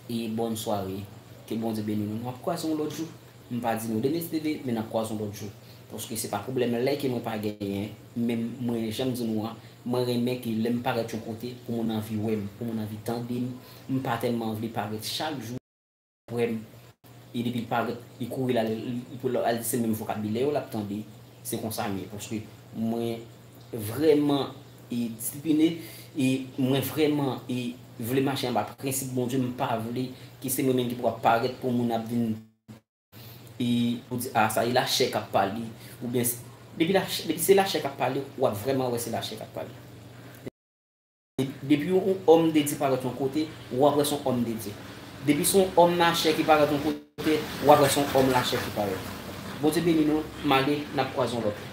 E bòn sware. Ke Bondye beni nou. Nou ap kwaze yon lòt jou. M pa di nou demen si Dye vle, men n ap kwaze yon lòt jou. Paske se pa pwoblèm lè ke mwen pa genyen, men mwen, jan m di nou an, mwen renmen ke lè m parèt yon kote, pou moun anvi wè m, pou moun anvi tande m. M pa tèlman vle parèt chak jou, wè m. E depi l parèt, li kouri l al, li pou al di se menm vokabilè yo l ap tande. Se konsa m ye, paske mwen vrèman e disipline, e mwen vrèman e vle mache anba prensip Bondye. M pa vle ke se mwen menm ki pou ap parèt pou moun ap vin e pou di, a, sa e lachè k ap pale, oubyen s-, depi lachè, depi se lachè k ap pale, w ap vrèman wè se lachè k ap pale. Depi yon òm de Dye parèt yon kote, w ap wè se yon òm de Dye. Depi se yon òm lachè ki parèt yon kote, w ap wè se yon òm lachè ki parèt. Bondye beni nou, m ale, n ap kwaze yon lòt.